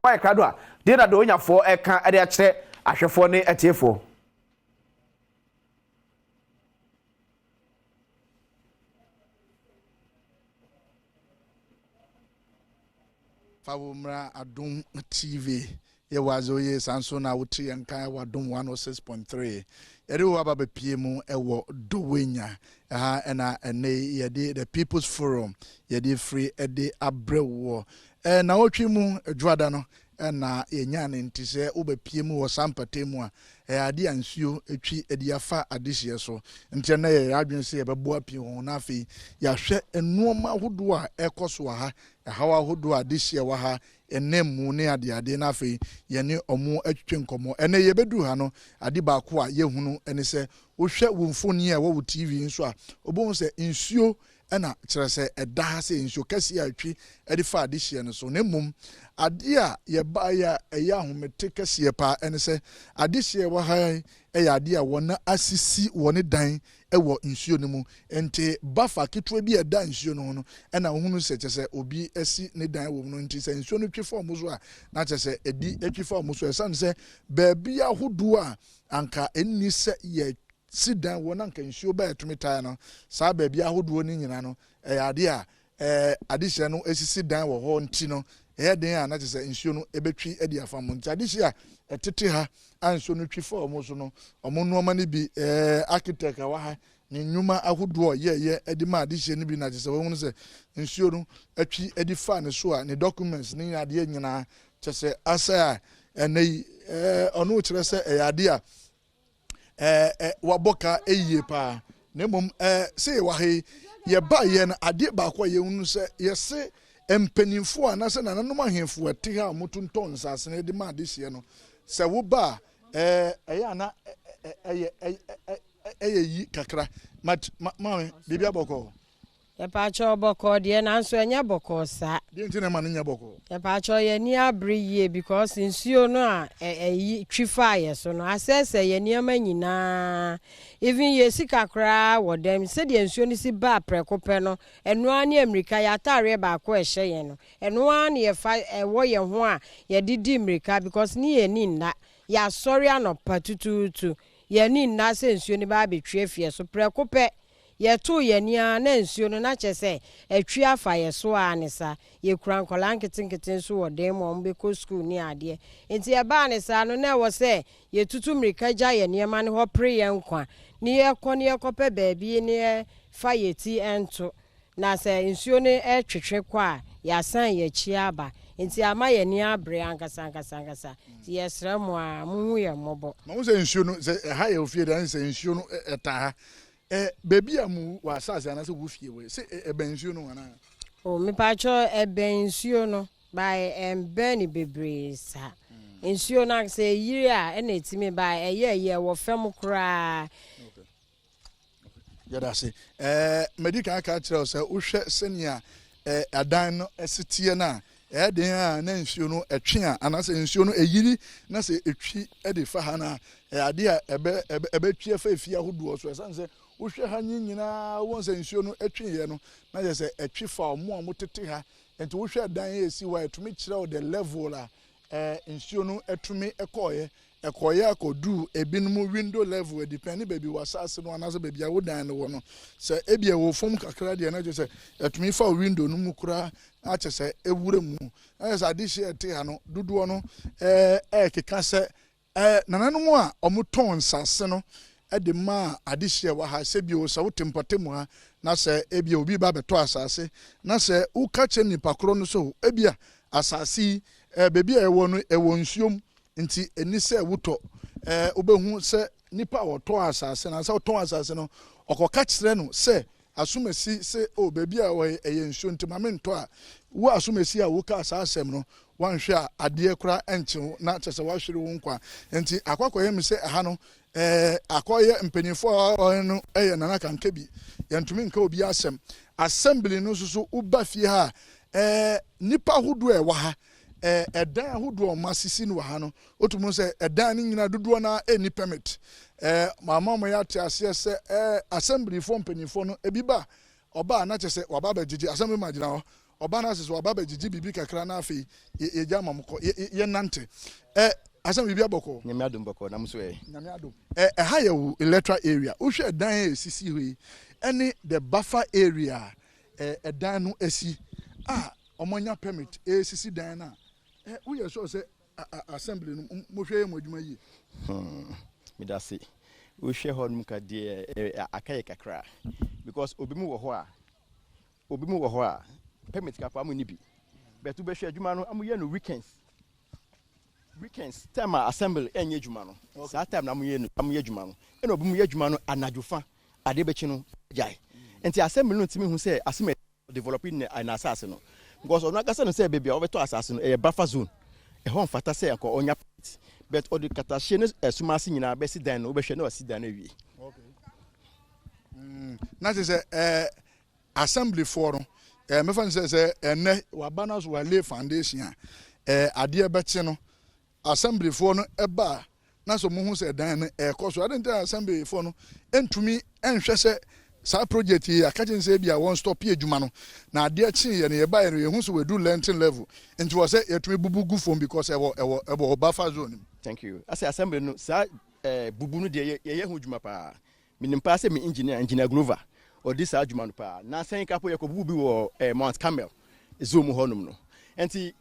Wayɛ krado a, deɛ na Dawonyafoɔ ɛka de akyerɛ ahwɛfoɔ ne atiefoɔ? Fa wo mmra Adom TV. Yɛ wɔ adze oye saa nso na wote yɛn nka wɔ Adom 106.3. Yɛde wo aba bɛpie mu wɔ Dowenya. Ɛha ɛna ɛnɛ yi yɛde The People's Forum yɛde firi de abrɛ woɔ. Nnawɔtwe mu dwoada no na yɛnyaa no nti sɛ wobɛpie mu wɔ saa mpata mu a, ɛyɛ adeɛ a nsuo twi de afa adehyeɛ so. Nti ɛnnɛ yɛyɛ adwene sɛ yɛbɛboa pii ho na afei yɛahwɛ nnoɔma ahodoɔ a ɛrekɔ so wɔ ha, ɛhaw ahodoɔ a adehyeɛ wɔ ha ɛnam mu ne adeade na afei yɛne wɔn atwitwe nkɔmmɔ. Ɛnnɛ yɛbɛduru ha no, ade baako a yɛhunu ne sɛ wohwɛ wo mfoni a ɛwɔ wo TV nso a, wobɛhu sɛ nsuo na kyerɛ sɛ ɛda ha sɛ nsuo kɛseɛ a ɛtwi de fa adehyeɛ no so. Na mmom adeɛ a yɛbaeɛ a ɛyɛ ahomete kɛseɛ paa ne sɛ adehyeɛ ɛwɔ ha yi yɛ adeɛ a wɔn asisi wɔn dan wɔ nsuo no mu. Nti bafa ketewa bi a ɛda nsuo no ho no na wohunu sɛ kyerɛ sɛ obi asi ne dan wɔ mu no. Nti sɛ nsuo no twe fa wɔn so a na kyerɛ sɛ ɛdi twi fa wɔn so. Ɛsiane sɛ baabi ahodoɔ a anka ɛnni sɛ yɛ si dan wɔ na anka nsuo ba a ɛtumi tae no, saa baabi ahodoɔ no nyinaa no, ɛyɛ adeɛ a ɛɛ adehyeɛ no sisi dan wɔ hɔ nti no, ɛyɛ den a na kyerɛ sɛ nsuo no bɛtwi de afa mu. Nti adehyeɛ a ɛtete ha a nsuo no twi fa wɔn so no, wɔn nneɛma no bi, ɛɛ architect a wɔ ha, ne nnwuma ahodoɔ a ɔyɛeɛ de maa adehyeɛ no bi na kyerɛ sɛ wɔhunu sɛ nsuo no atwi de fa ne so a ne documents ne adeɛ nyinaa kyerɛ sɛ asɛe a ɛnɛ yi ɛɛ ɔno kyerɛ sɛ ɛyɛ adeɛ a ɛɛ wabɔ ka yie paa na mmom ɛɛ sɛ yɛwɔ ha yi yɛba yɛ no adeɛ baako a yɛhunu sɛ yɛse mpanimfoɔ anaasɛ nananom ahemfo ɛte ha a wɔtontɔn nsaase no de ma adehyeɛ no sɛ woba a ɛɛ ɛyɛ ana ɛyɛ ɛyɛ yi kakra mat ma maame biribi abɔkɔ. Yɛpaakyɛw bɔkɔɔ deɛ nanso ɛnyɛ bɔkɔɔ saa. Deɛ nti na ɛma no nyɛ bɔkɔɔ? Yɛpaakyɛw yɛn ani abere yie because nsuo no a ɛyi twi faa yɛ so no asɛesɛe yɛn nneɛma nyinaa even yɛn sika koraa wɔ dɛm sɛdeɛ nsuo no si baa prɛko pɛ no ɛno ara ne ammirika yɛn ataareɛ baako a ɛhyɛ yɛn no ɛno ara na yɛfa ɛwɔ yɛn ho a yɛde di mmirika because ne yɛn ani nna yɛasɔre anɔpa tutuutu yɛn ani nna sɛ nsuo no bɛba abɛtwi afi yɛn so prɛko pɛ Yɛtoo yɛn ani ara na nsuo no, na kyerɛ sɛ atwi afa yɛn so ara ne saa. Yɛkura nkwadaa nketenkete nso wɔ dan mu a wɔbɛkɔ sukuu ne adeɛ. Nti ɛbaa no saa no, na ɛwɔ sɛ yɛtutu mmirika gya yɛn nneɛma no hɔ pere yɛn nkwa na yɛkɔ na yɛkɔpɛ baabi na yɛfa yɛn ti nto. Na sɛ nsuo no retwetwe kɔ a, yɛasan yɛn akyi aba. Nti ama yɛn ani abere ankasa ankasa ankasa. Nti yɛsrɛ mo ara, monhu yɛn mmɔbɔ. Mahu sɛ nsuo no, sɛ ɛha yɛ ofie deɛ, ɛne sɛ nsuo no ɛtaa ha. Ɛ, baabi a mo wɔ asase anaasɛ wo fie wɔ yi, sɛ ɛ, ɛbɛn nsuo no anaa? O, mepakyɛw, ɛbɛn nsuo no, but ɛmbɛn no bebree saa. Nsuo no ankasa ɛyiri a ɛna ɛtumi ba, ɛyɛ ɛyɛ ɛwɔ fam koraa. Okay. Yɛda ase. Ɛɛ, madi kan aka akyerɛ wo sɛ wohwɛ sɛnea ɛ, adan no si teɛ no a, ɛyɛ den a na nsuo no ɛtwe a, anaasɛ nsuo no ɛyiri na sɛ ɛtwi de fa ha no a, ɛyɛ adeɛ a ɛbɛ, ɛbɛ, ɛbɛtwi afa efie ahodoɔ so. Ɛsiane sɛ wohwɛ ha nyi nyinaa, wobɛhu sɛ nsuo no ɛtweeɛ no, na kyerɛ sɛ ɛtwe fa wɔn a wɔtete ha. Nti wohwɛ dan a ɛsi hɔ a, ɛtumi kyerɛ wo the level a ɛɛ, nsuo no tumi kɔeɛ. Ɛkɔeɛ akɔduu ebinom window level, ɛdepɛne baabi w'asaase no anaasɛ baabi a wo dan no wɔ no. Sɛ ebia ɛwɔ fam kakra deɛ na kyerɛ sɛ ɛtumi fa wo window no mu koraa na kyerɛ sɛ ɛwura mu. Na kyerɛ sɛ adehyeɛ a ɛte ha no dodoɔ no ɛɛ ɛrekeka sɛ ɛɛ nananom a wɔtɔn nsaase no de maa adehyeɛ wɔ ha. Sɛ bio sɛ wote mpɔtam ha na sɛ ebia obi ba bɛtɔ asaase na sɛ woka kyerɛ nipa korɔ no sɛ ebia asaase yi ɛɛ baabi a ɛwɔ no ɛwɔ nsuom Nti ɛnni sɛ wotɔ. Ɛɛ, wobɛhu sɛ nipa a ɔtɔ asase no, ansa ɔtɔn asase no, ɔkɔka kyerɛ no sɛ asomasi se, o, baabi a ɛwɔ yi, ɛyɛ nsuo nti ma mentɔ a, wo asomasi a wokaa saa asɛm no, woanhwɛ a adeɛ koraa ɛnkye wo na kyerɛ sɛ woahwere wo nkwa. Nti akɔ akɔyɛ me sɛ ɛha no, ɛɛ, akɔyɛ mpanimfoɔ a wɔwɔ no yɛ Nana Kankabi. Yɛntumi nka obiara asɛm. Assembly no nso so, woba fie ha a, ɛɛ, nnipa ahodoɔ a ɛwɔ ha, Ɛdan ahodoɔ a wɔasisi no wɔ ha no, wotumi hu sɛ ɛdan no nyinaa dodoɔ no ara nni permit. Mama wɔn yɛate aseɛ sɛ assemblyfoɔ mpanimfoɔ no ebi ba ɔba a na kyerɛ sɛ waba abɛgyegye assembly man gyina hɔ. Ɔba no ase so waba abɛgyegye biribi kakra na afei yɛgya ama mo kɔ. Yɛnante. Ɛ asɛm biribi abɔkɔ. Nyame adom bɔkɔ na mo so ɛ? Nyame adom. Ɛ ɛha yɛ wo electoral area. Wohwɛ ɛdan a ɛsisi hɔ yi ɛne the buffer area a ɛ ɛdan no asi a wɔanya permit ɛresisi dan no a, ɛ woyɛ sure sɛ assembly no mohwɛ yɛ mo adwuma yie? Hmm, medase. Wohwɛ hɔ nom ka deɛ aka yɛ kakra because obi mu wɔ hɔ a obi mu wɔ hɔ a permit kakra mo ni bi but wobɛhwɛ adwuma no amo yɛ no weekends weekends time a assembly ɛnyɛ adwuma no saa time na amo yɛ no amo yɛ adwuma no ɛna obi mu yɛ adwuma no anadwo fa adeɛ bɛkyi no gyae nti assembly no ntumi hu sɛ asɛm developing na asase no because ɔno akasa no sɛ baabi a wɔbɛtɔ asase no ɛyɛ buffer zone ɛhɔ mfata sɛ ɛkɔ ɔnya permit but ɔde katahyie ne ɛsoma ase nyinaa bɛsi dan no wobɛhwɛ na wasi dan no awie. Na kyerɛ sɛ ɛɛ assemblyfoɔ no ɛɛ mɛfa no sɛ sɛ ɛnɛ waba no so walay foundation a ɛɛ adeɛ bɛkye no assemblyfoɔ no ɛba a na sɛ ɔmo hu sɛ dan no ɛɛkɔ so ade nti assemblyfoɔ no ntumi nhwɛ sɛ saa project yi aka kyerɛ sɛ ebi a wɔn stop adwuma no na adeɛ kye yɛ no yɛba yɛ no yɛhu sɛ wɔadu lintel level nti wɔ sɛ yɛtumi bubu gu fam because ɛwɔ ɛwɔ ɛwɔ buffer zone mu. Thank you. Asɛ assembly no saa ɛɛ bubu no deɛ yɛyɛ ho dwuma paa. Menim paa sɛ me engineer, Engineer Glover, ɔdi saa adwuma no paa. Na sɛn kapo yɛkɔ bubu bi wɔ ɛɛ Mount Carmel zone mu hɔnom no. Nti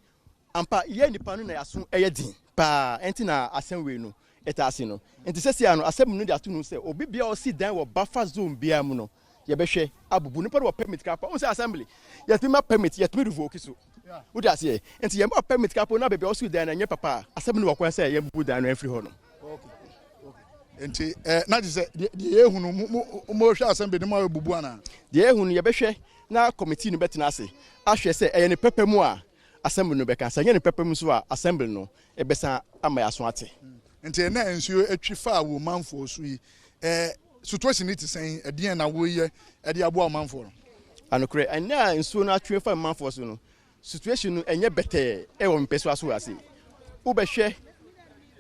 ampa yɛ nipa no na yɛaso ɛyɛ den paa nti na asɛm wei no ɛta ase no. Nti sɛsi ano asɛm no de ato no sɛ obi bia ɔsi dan wɔ buffer zone biara mu no yɛbɛhwɛ abubu nipa no wɔ permit kapa ɔn sɛ assembly yɛtumi ma permit yɛtumi revoke so wode aseɛ nti yɛn ba permit kapo na baabi a ɔsi dan no ɛnyɛ papa a asɛm no wɔ kwan sɛ yɛn bubu dan no ɛmfiri hɔ no. Nti ɛɛ na kyerɛ sɛ deɛ deɛ yɛhu no mo mo mo hwɛ assembly no mo ayɛ bubu ana. Deɛ yɛhu no yɛbɛhwɛ na committee no bɛtena ase ahwɛ sɛ ɛyɛ ne pɛpɛ mu a assembly no bɛka sɛ ɛnyɛ ne pɛpɛ mu nso a assembly no ɛbɛsa ama yɛaso ate. Nti ɛnna nsuo atwi fa wɔ manfoɔ so yi ɛɛ situation ni te sɛn ɛdeɛn na wɔyɛ ɛde aboa ɔmanfoɔ no. Anokorɛ ɛnɛ a nsuo no atwe fa manfoɔ so no situation no ɛnyɛ bɛtɛɛ ɛwɔ mpɛ so aso ase wobɛhwɛ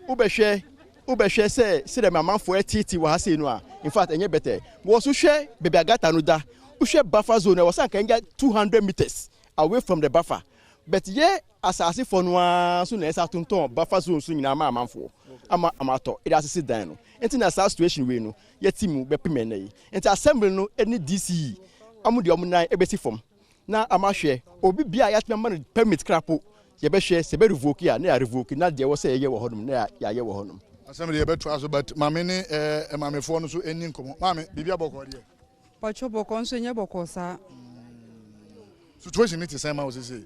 wobɛhwɛ wobɛhwɛ sɛ sɛdeɛ amanfoɔ ɛtete wɔ ha sei no a in fact ɛnyɛ bɛtɛɛ wɔ so hwɛ baabi a gutter no da wohwɛ buffer zone ɛwɔ sɛ anka ɛnya 200 meters away from the buffer but yɛ asasefoɔ no ara so na ɛsɛ atontɔn buffer zone so nyinaa ama amanfoɔ ama ama atɔ ɛde asese dan no nti na saa situation wei no yɛti mu bɛpem ɛnɛ yi nti assembly no ne DCE ɔmo deɛ ɔmo nan ɛbɛsi fam na ama hwɛ obi bia a yɛatumi ama no permit krapo yɛbɛhwɛ sɛ ɛbɛ revoke a na yɛ revoke na deɛ ɛwɔ sɛ yɛyɛ wɔ hɔnom na yɛayɛ wɔ hɔnom. Assembly yɛbɛtoa so but maame ne ɛɛ maamefoɔ no so ɛni nkɔmɔ. Maame, biribi abɔkɔ deɛ? Pɔtɔ bɔkɔ nso nyɛ bɔkɔ saa. Situation ni te sɛn ma wo sese?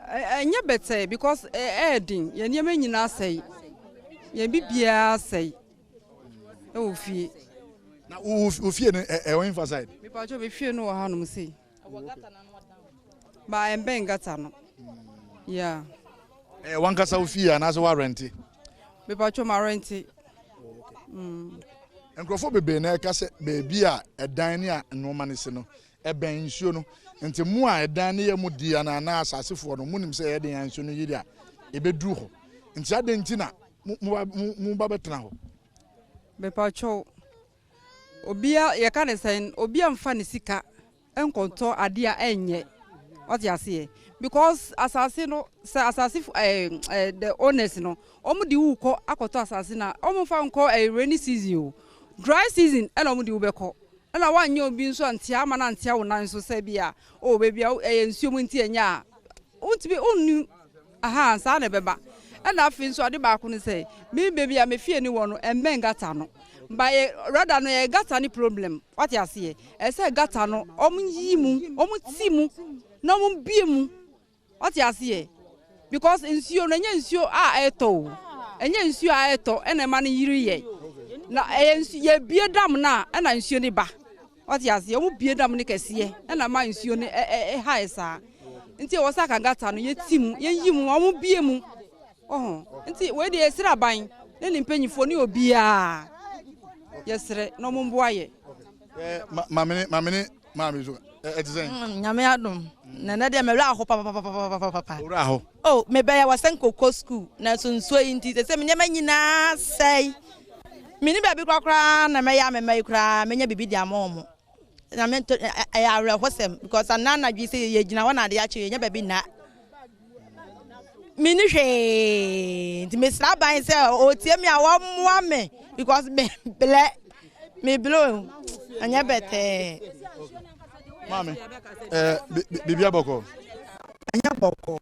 Ɛnyɛ bɛtɛ because ɛyɛ den yɛn nneɛma nyinaa sɛe yɛn bibiara sɛe ɛwɔ fie. Na wo wo fie no ɛwɔ infa side? Mipatwa mi fie no wɔ hanom sei. Ba ɛmbɛn gutter no. Yeah. Ɛyɛ wankasa wo fie anaasɛ woarɛnte? Mipatwa ma rɛnte. Nkurɔfoɔ bebree na ɛka sɛ beebi a ɛdan ne a nneɛma no si no ɛbɛn nsuo no nti mo a ɛdan no yɛ mo di ana anaa asasefoɔ no mo nim sɛ ɛyɛ den a nsuo no yiri a ɛbɛduru hɔ nti adan nti na mo mo mo mo ba bɛtena hɔ. Mipatwa obia yɛka ne sɛn obia mfa ne sika nkɔntɔ adeɛ a ɛnyɛ ɔte aseɛ because asase no sɛ asase ɛɛ ɛɛ the owners no wɔn de wu kɔ akɔtɔ asase na wɔn fa nkɔ ɛɛ rainy season o dry season ɛna wɔn de wu bɛkɔ ɛna wanyɛ obi nso antia ama na antia wo nan so sɛ bi a o beebi a ɛyɛ nsuo mu nti ɛnyɛ a wontumi wonni aha saa na ɛbɛba ɛna afei nso ade baako no sɛ mi beebi a me fie ni wɔ no ɛmbɛn gutter no ba yɛ rather no yɛ gutter ne problem wate aseɛ ɛsɛ gutter no ɔmo yi mu ɔmo ti mu na ɔmo bie mu wate aseɛ because nsuo no ɛnyɛ nsuo a ɛtɔ o ɛnyɛ nsuo a ɛtɔ ɛna ɛma no yiri yɛ na ɛyɛ nsu yɛbie dam na ɛna nsuo no ba wate aseɛ ɔmo bie dam no kɛseɛ ɛna ɛma nsuo no ɛ ɛ ɛha yɛ saa nti ɛwɔ sɛ aka gutter no yɛti mu yɛyi mu ɔmo bie mu ɔho nti wei deɛ yɛsrɛ aban ne ne mpanyinfoɔ ne obiara yɛsrɛ na ɔmo mboa yɛ. Ɛɛ maame ne maame ne maame so ɛte sɛn? Nyame adom na nɛ deɛ mɛwerɛ aho papapapapapapa. Owurɛ aho. O mebɛyɛ wɔ sɛ nkokɔ school nanso nsuo yi nti sɛ sɛ me nneɛma nyinaa sɛe mene baabi korakoraa na mɛyɛ a mɛma yi koraa mɛnya biribi de ama ɔmo. Nyame nto ɛyɛ awerɛhosɛm because anaa anadwo yi sɛ yɛgyina hɔ na ade akye yɛnya baabi nna. Menni hwee nti mesrɛ aban sɛ ɔtie me a wɔmmoa me because mebrɛ mebrɛ o ɛnyɛ bɛtɛɛ. Maame, ɛɛ biribi abɔkɔ. Ɛnyɛ bɔkɔ.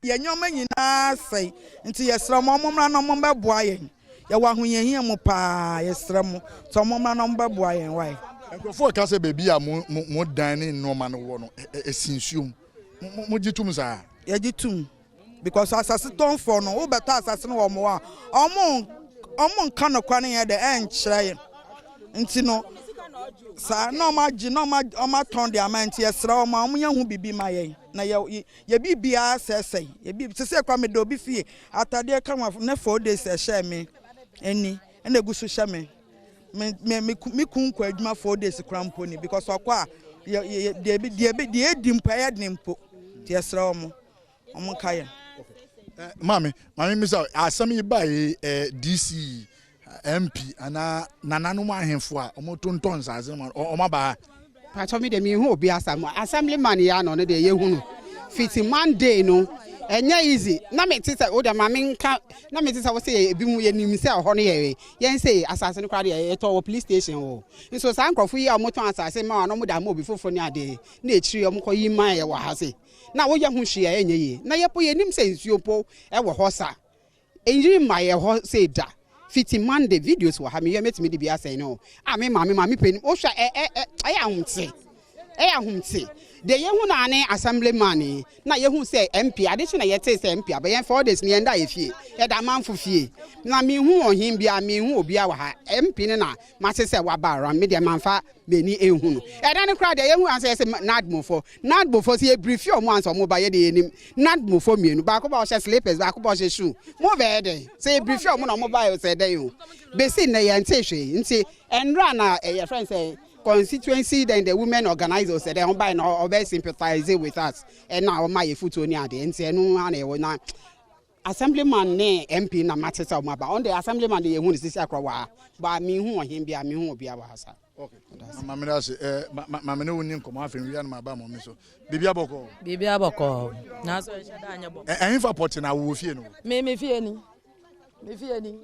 Yɛn nneɛma nyinaa asɛe nti yɛsrɛ mo ɔmo mmra na ɔmo mmɛboa yɛn. Yɛwɔ ahohiahia mu paa yɛsrɛ mo nti ɔmo mmra na ɔmo bɛboa yɛn wae. Nkurɔfoɔ reka sɛ baabi a mo mo mo dan ne nneɛma no wɔ no ɛsi nsuo mu. Mo mo mogye tom saa? Yɛgye tom because asase tɔnfoɔ no wobɛtɔ asase no wɔ ɔmo hɔ a ɔmo ɔmo nka nokorɛ no nyɛ dɛ ɛnkyerɛ yɛn nti no saa na ɔmo agye na ɔmo ɔmo atɔn de ama yɛn nti yɛsrɛ ɔmo a ɔmo nyɛ ho biribi ma yɛn na yɛ Yɛ biribiara sɛɛsɛe. Yɛ biribi sesei koraa meda obi fie atadeɛ kama ne 4 days ɛhyɛɛ me ani ɛna egu so hyɛ me. Me me me me kun kɔ adwuma 4 days koraa mpo ni because ɔkɔ a yɛ yɛ deɛ ebi deɛ ebi deɛ edi mpo ɛyɛ den mpo. Nti yɛsrɛ wɔn wɔn nka yɛn. Maame, maame misa asɛm yi ba yi eh, DC, MP anaa nananom ahemfo a wɔtontɔn nsaase no wɔn aba ha. Pakyɛ me deɛ menhu obi asam assemblyman yi ano no deɛ yɛhu no fiti Monday no ɛnyɛ easy na mete sɛ wo deɛ ma menka na mete sɛ wo sɛ ebi mu yɛnim sɛ ɛhɔ no yɛ yɛn sɛ asase no koraa deɛ yɛtɔ wɔ police station o nso saa nkurɔfo yi a wɔtɔn asase ma wɔn na wɔde ama obi foforɔ ne adeɛ na akyiri wɔn kɔ yi ma yɛ wɔ ha se na woyɛ ho hwee a ɛnyɛ yie na yɛpo yɛnim sɛ nsuo mpo ɛwɔ hɔ sa Enyiri mma yɛ hɔ sei da. Fiti Monday videos wɔ ha meyɛ mɛtumi de bi asɛn no a me maame maame panin wohwɛ ɛ ɛ ɛ ɛyɛ ahomte ɛyɛ ahomte deɛ yɛhu no ane assembly man yi na yɛhu sɛ MP ade kye na yɛtee sɛ MP aba yɛn 4 days no yɛn da yɛ fie yɛda amanfo fie na mehu ɔhen bia mehu obia wɔ ha MP no na mate sɛ waba around me deɛ manfa m'ani nhu no. Ɛda no koraa deɛ yɛhu ansa yɛsɛ NADMOfoɔ. NADMOfoɔ sɛ yɛbrifi ɔmo ansa ɔmo ba yɛdeɛ yɛnim. NADMOfoɔ mmienu, baako ba ɔhyɛ slippers, baako ba ɔhyɛ shoe. Mo bɛyɛ dɛn? Sɛ yɛbrifi ɔmo na ɔmo ba sɛ dɛn o. Besi nnɛ yɛntee hwee. Nti ɛnora na yɛfrɛ no sɛ constituency then the women organizer sɛ dɛn ɔbae na ɔbɛ sympathize with us ɛna ɔma yɛ futuo ne adeɛ. Nti ɛno ara na yɛwɔ na Assemblyman ne MP na mate sɛ ɔmo aba. Ɔno deɛ Assemblyman deɛ yɛhu no sisi akora wɔ ha. But menhu ɔhen biara, menhu obiara wɔ ha saa. Okay. Maame da ase. Eh, ma me ne wo ni nkɔmɔ afei wia no ma ba mo me so. Biribi abɔkɔ. Biribi abɔkɔ. Nanso ɛhyɛ da anyɛ bɔ. Ɛhe fa pɔte na wo fie no? Me me fie ni. Me fie ni.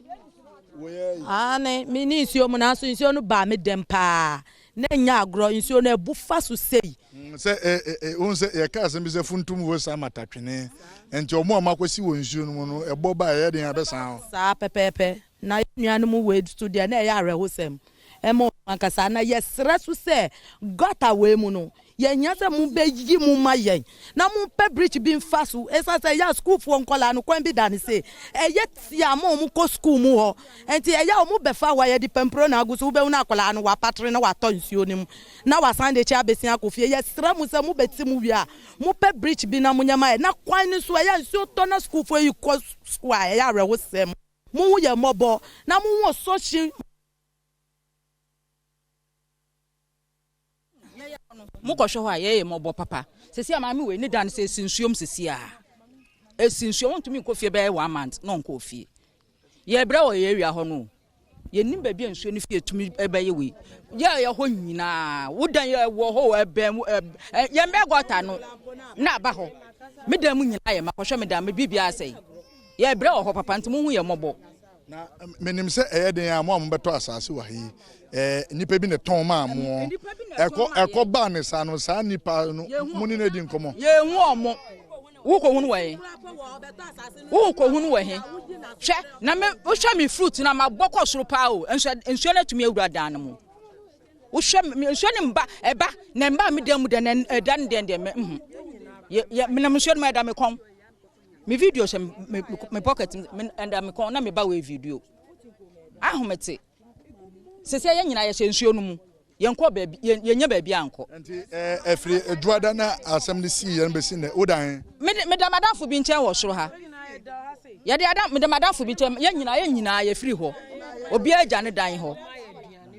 Aane, me ne nsuo mu nanso nsuo no baa me dɛm paa. Na ɛnyɛ agorɔ, nsuo no abu fa so sei. Sɛ wohu sɛ yɛka asɛm bi sɛ funtum wo sa matatwene, nti ɔmo a ɔmo akɔsi wɔ nsuo no mu no, ɛbɔ ba a ɛyɛ den a ɛbɛsan hɔ. Saa pɛpɛɛpɛ. Na yɛn nuanom wei nso deɛ na ɛyɛ awerɛhosɛm ma wɔn ankasa. Na yɛsrɛ so sɛ gutter wei mu no, Yɛhia sɛ mobɛyi mu ma yɛn na mompɛ bridge bi mfa so ɛsiane sɛ ɛyɛ a sukuufoɔ nkwadaa no kwan bi da no sei ɛyɛ tia ma wɔn kɔ sukuu mu hɔ nti ɛyɛ a wɔn bɛfa hɔ a yɛde pampuro na agu so wobɛhu na akwadaa no wapatere na watɔ nsuo no mu na wasan de kyɛ abɛsi akɔ fie. Yɛsrɛ mo sɛ mobɛte mu wie a mopɛ bridge bi na monyɛ ma yɛn na kwan no so ɛyɛ a nsuo tɔ na sukuufoɔ yi kɔ sukuu a ɛyɛ awerɛhosɛm. Monhu yɛn mmɔbɔ na monhu ɔsɔhye. Mokɔhwɛ hɔ a, yɛyɛ mmɔbɔ papa. Sɛsi a maame wei ne dan no sɛ esi nsuom sɛsi a. Esi nsuom, ɔntumi nkɔ fie bɛyɛ one month na ɔnkɔɔ fie. Yɛbrɛ wɔ yɛn area hɔ no o. Yɛnnim baabi a nsuo no fie tumi bɛyɛ wei. Yɛ yɛ hɔ nyinaa, wo dan yɛ wɔ hɔ o, ɛbɛn mu, yɛn bɛ gɔta no na aba hɔ. Me dan mu nyinaa yɛ ma, kɔhwɛ me dan, me biribiara asɛe. Yɛbrɛ wɔ hɔ papa nti monhu yɛn mmɔbɔ. Na menim sɛ ɛyɛ den a mo a mobɛtɔ asase wɔ ha yi, ɛɛ nnipa bi na ɛtɔn maa mo. Ɛkɔ ɛkɔ baa ne saa no, saa nnipa no mo ne no adi nkɔmmɔ. Yɛnhu ɔmo. Wokɔhunu wɔ he? Wokɔhunu wɔ he? Hwɛ, na me wohwɛ me fruit na mabɔ kɔ soro paa o, nso nsuo no atumi awura dan no mu. Wohwɛ me nsuo no mba ɛba na mba me dan mu dɛ na ɛda no deɛ deɛ me mhm. Yɛ yɛ menam nsuo no mu ɛda me kɔn. Me video hyɛ me me pocket me ɛda me kɔn na me ba wɔ video. Ahomete. Sese yɛn nyinaa yɛhyɛ nsuo no mu. Yɛn kɔ baabi yɛn yɛn baabi ankɔ. Nti ɛɛ ɛfiri Adwuada na asɛm no sii yɛn bɛsi nnɛ wo dan he? Me meda m'adamfo bi nkyɛn wɔ soro ha. Yɛde adam meda m'adamfo bi nkyɛn yɛn nyinaa yɛn nyinaa yɛfiri hɔ. Obiara agya ne dan hɔ.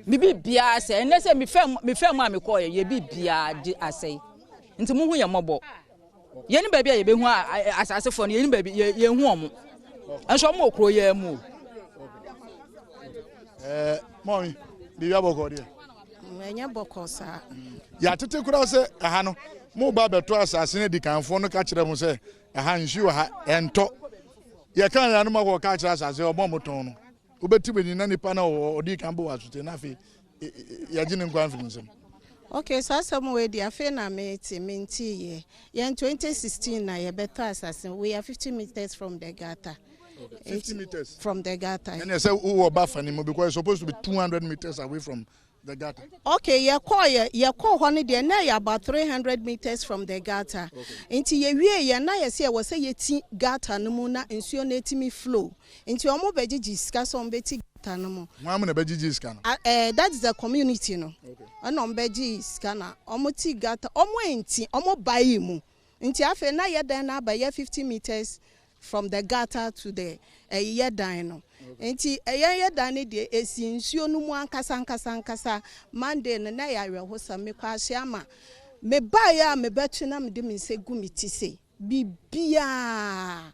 Me biribiara asɛe. Ɛnnɛ sɛ me fam me fam a mekɔɔ yɛ yɛ biribiara gye asɛe. Nti mo hu yɛn mmɔbɔ. Yɛn baabi a yɛbɛhu asasefoɔ no yɛn baabi yɛnhu wɔn nso wɔn wɔ kuro yɛn mu o. Ɛɛ mɔmi. Biribi abɔkɔ deɛ. Ɛnyɛ bɔkɔ saa. Yɛatete koraa sɛ ɛha no mo ba bɛtɔ asase no adikanfoɔ no ka kyerɛ mo sɛ ɛha nsuo ha ɛntɔ. Yɛka yɛn anom akɔ ka kyerɛ asase ɔmo a motɔn no. Wobɛti w'ani na nipa no ɔdi kan bɔ wɔ asote na afei yɛgye ne nkwa mfiri nsam. Okay, saa asɛm wei deɛ, afei na mete, menteeɛ. Yɛn 2016 na yɛbɛtɔ asase. We are 50 meters from the gutter. 50 meters from the gutter. Ɛnna sɛ wowɔ ba fa ne mu because it's supposed to be 200 meters away from the gutter. Okay, yɛkɔɔ hɔ no deɛ, na yɛ about 300 meters from the gutter. Nti yɛwie yɛn na yɛsɛ yɛwɔ sɛ yɛti gutter no mu na nsuo no etimi flow. Nti wɔn bɛgyegye sika sɛ wɔn bɛti gutter no mu. Wɔn amu na bɛgyegye sika no? That is the community no. Ɛna wɔn bɛgye sika na wɔn ti gutter, wɔn enti wɔn ba yi mu. Nti afei na yɛ dan na aba yɛ 50 meters from the gutter to the ɛyɛ dan no. Nti ɛyɛ yɛ dan no deɛ, esi nsuo no mu ankasa ankasa ankasa. Monday no na yɛ awerɛhosɛm. Mekɔ ahyɛ ama mebaeɛ a mebɛto na mede me nsa gu me ti se biribiaa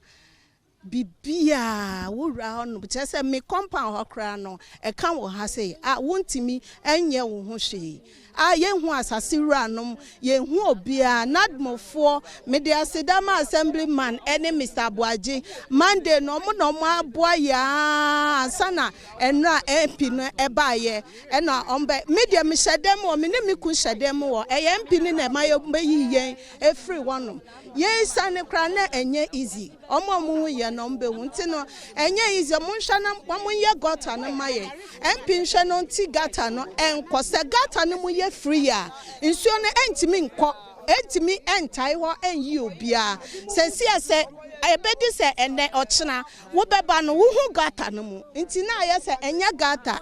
biribiaa wowura hɔ no, kyerɛ sɛ me compound hɔ koraa no ɛka wɔ ha sei a wontumi ɛnyɛ wo ho hwee a yɛnhu asase wuranom, yɛnhu obiara. Nadmofoɔ, mede aseda ma Assemblyman ɛne Mr Aboagye. Monday no ɔmo na ɔmo aboa yɛa ansa na ɛnora MP no ɛbaayɛ. Ɛna ɔmo bɛ me deɛ, mehyɛ dɛm wɔ me ne me kun hyɛ dɛm wɔ ɛyɛ MP no na ɛma yɛbɛyi yɛn efiri hɔnom. Yɛn sane koraa na ɛnyɛ easy. Ɔmo a ɔmo ho yɛ no, ɔmo bɛhu. Nti no ɛnyɛ easy. Ɔmo nhwɛ na ɔmo nyɛ gutter no ma yɛn. MP nhwɛ no nti gutter no ɛnkɔ. Sɛ gutter no mu yɛ free a, nsuo no ɛntumi nkɔ, ɛntumi ɛntae hɔ, ɛnyi obiara. Sɛ si sɛ ɛbɛdi sɛ ɛnɛ ɔkyena wobɛba no, wohu gutter no mu. Nti na ayɛ sɛ ɛnyɛ gutter,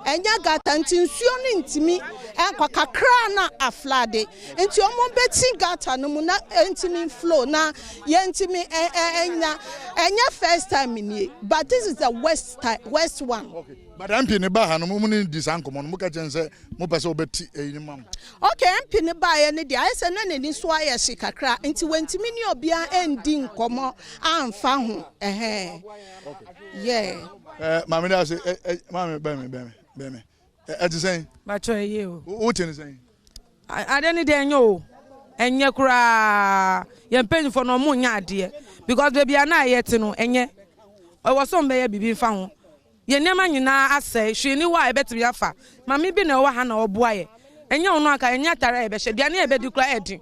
ɛnyɛ gutter, nti nsuo no ntumi ɛnkɔ kakra na aflood. Nti ɔmo bɛti gutter no mu na ntumi flow na yɛntumi ɛ ɛ ɛnya. Ɛnyɛ first time nie, but this is the worst time, worst one. Okay. But MP ne ba ha no, mo ne di saa nkɔmmɔ no, mo ka kyɛn sɛ mo pɛ sɛ wobɛti eyi ne ma mo? Okay, MP ne baeɛ no deɛ, ayɛ sɛ na n'ani so ayɛ hye kakra, nti wɔntumi ne obiara ɛndi nkɔmmɔ amfa ho ɛhɛn, yeah. Maame de ase ɛ ɛ maame, bɛn mi, bɛn mi, bɛn mi. Ɛ ɛte sɛn? Bàtchɔ, ɛyɛ o. Wo te ne sɛn? Ade ne deɛ, ɛnyɛ o, ɛnyɛ koraa. Yɛn mpanyinfoɔ no, ɔmo nyɛ adeɛ because beebi a na yɛ te no, ɛnyɛ. Ɛwɔ sɛ ɔmo bɛyɛ biribi nfa ho. Yɛn nneɛma nyinaa asɛe, hwee ni hɔ a ɛbɛtumi afa. Maame bi na ɛwɔ ha na ɔboa yɛ. Ɛnyɛ ɔno anka ɛnyɛ atare a yɛbɛhyɛ, aduane a yɛbɛdi koraa ɛden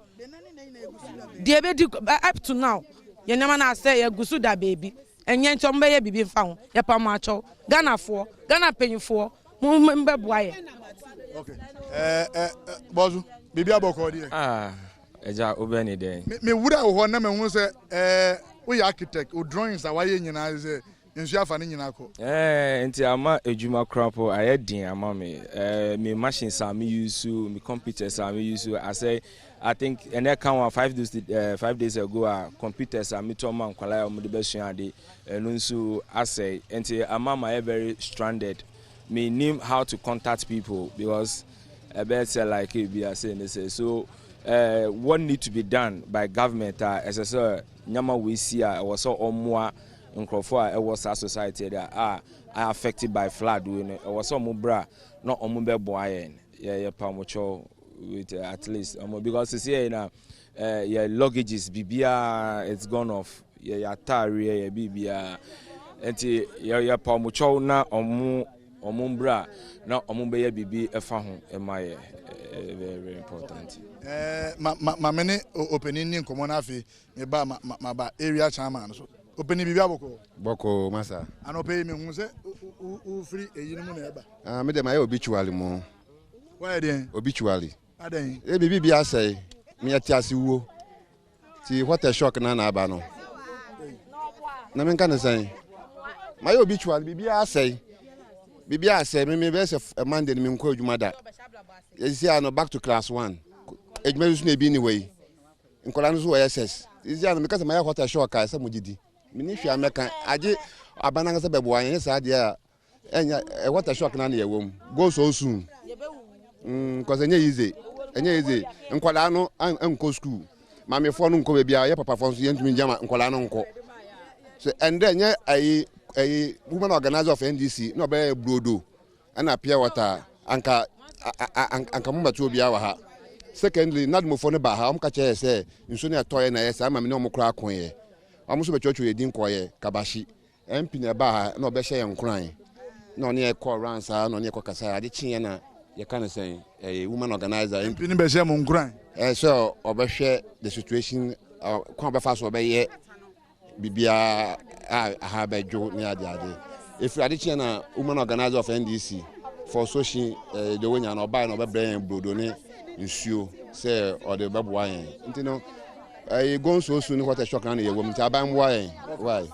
deɛ ɛbɛdi. Up to now yɛn nneɛma no asɛe, yɛgu so da beebi. Ɛnyɛ, nti ɔmo bɛyɛ biribi nfa ho. Yɛpa mo akyɛw, Ghanafoɔ, Ghana mpanyinfoɔ, mo mbɛboa yɛ. Okay. Ɛ ɛ bɔsu, biribi abɔkɔ deɛ? Ah, ɛgya, wobɛ ne dɛn? Me wura wɔ hɔ na mehu sɛ woyɛ architect, o drawings a wayɛ nyinaa sɛ nsuo afa ne nyinaa kɔ. Nti ama adwuma koraa po ayɛ den ama me. Me machines a me use, me computers a me use asɛ. I think ɛnɛ ka ho a 5 days ago a computers a metɔ ma nkwalaa a wɔde bɛsua ade, ɛno nso asɛe. Nti ama ma yɛ very stranded. Me nim how to contact people because ɛbɛyɛ sɛ like ebi ase ne sɛ so what need to be done by government a ɛsɛ sɛ nyama wei si a ɛwɔ sɛ ɔmmoa nkurɔfoɔ a ɛwɔ saa society de a affected by flood wei no, ɛwɔ sɛ ɔmo bra na ɔmo bɛboa yɛn. Yɛ pa ɔmo kyɛw with at least ɔmo because sisi yɛ na yɛ luggages, biribiara, it's gone off. Yɛ ataareɛ, yɛ biribiara. Nti yɛ pa ɔmo kyɛw na ɔmo mbra na ɔmo bɛyɛ biribi ɛfa ho ɛma yɛ. Very very important. Ma ma maame ne opanin ni nkɔmɔ n'afei me ba ma ma ba area chairman so. Opanin, biribi abɔkɔ? Bɔkɔ, masa. Anɔpɛ yi mehu sɛ wofiri eyi no mu na ɛba. Ah, me de ma yɛ obituary mu. Wɔyɛ deɛn? Obituary. Adɛn? E biribi bi asɛe, meyɛ te ase wuo ti. What a shock na aba no na menka ne sɛn. Mayɛ obituary, biribi asɛe, biribi asɛe. Me bɛyɛ sɛ Monday no menkɔ adwuma da. Yɛsisi a no back to class one. Adwuma bi so na ebi ni hɔ yi, nkɔla no so wɔ SS. Sisi a no meka sɛ mayɛ what a shock a ɛsɛ mo gyidi mene hwee a mɛka agye aban ankasa bɛboa yɛn. Saa deɛ a ɛnyɛ ɛ water shock na ne yɛwɔ mu go so soon 'cause ɛnyɛ easy, ɛnyɛ easy. Nkwadaa no nkɔ school, maamefoɔ no nkɔ baabi a yɛ papafoɔ nso yɛntumi gyama nkwadaa no nkɔ so. Ɛndɛ nyɛ ɛyi woman organizer of NDC na ɔbɛyɛ brodo. Ɛna pure water anka anka mo mmɛto obiara wɔ ha. Secondly, NADMOfoɔ no baa ha, wɔn ka kyerɛ yɛ sɛ nsuo no ɛtɔeɛ na ɛyɛ saa ma me ne wɔn koraa koeɛ. Wɔn nso bɛtwerɛtwerɛ yɛ din kɔeɛ, Kabashi. MP na ɛbaa ha na ɔbɛhyɛ yɛn nkoran na ɔne yɛ kɔɔ round saa na ɔne yɛ kɔ kasa ade kyeeɛ na yɛka no sɛn ɛyɛ woman organizer. MP no bɛhyɛ mo nkoran. Ɛɛ sɛ ɔbɛhwɛ the situation kwan ɔbɛfa so ɔbɛyɛ biribiara a aha bɛdwo ne ade ade. Ɛfiri ade kyeeɛ na woman organizer of NDC for Soshin ɛɛ deɛ wɔnya no ɔbaeɛ na ɔbɛbrɛ yɛn brodo ne nsuo sɛ ɔde bɛboa yɛn nti no. Ɛyi gonso su ne water shock na yɛ wɔ mu nti aban mmoa yɛn why.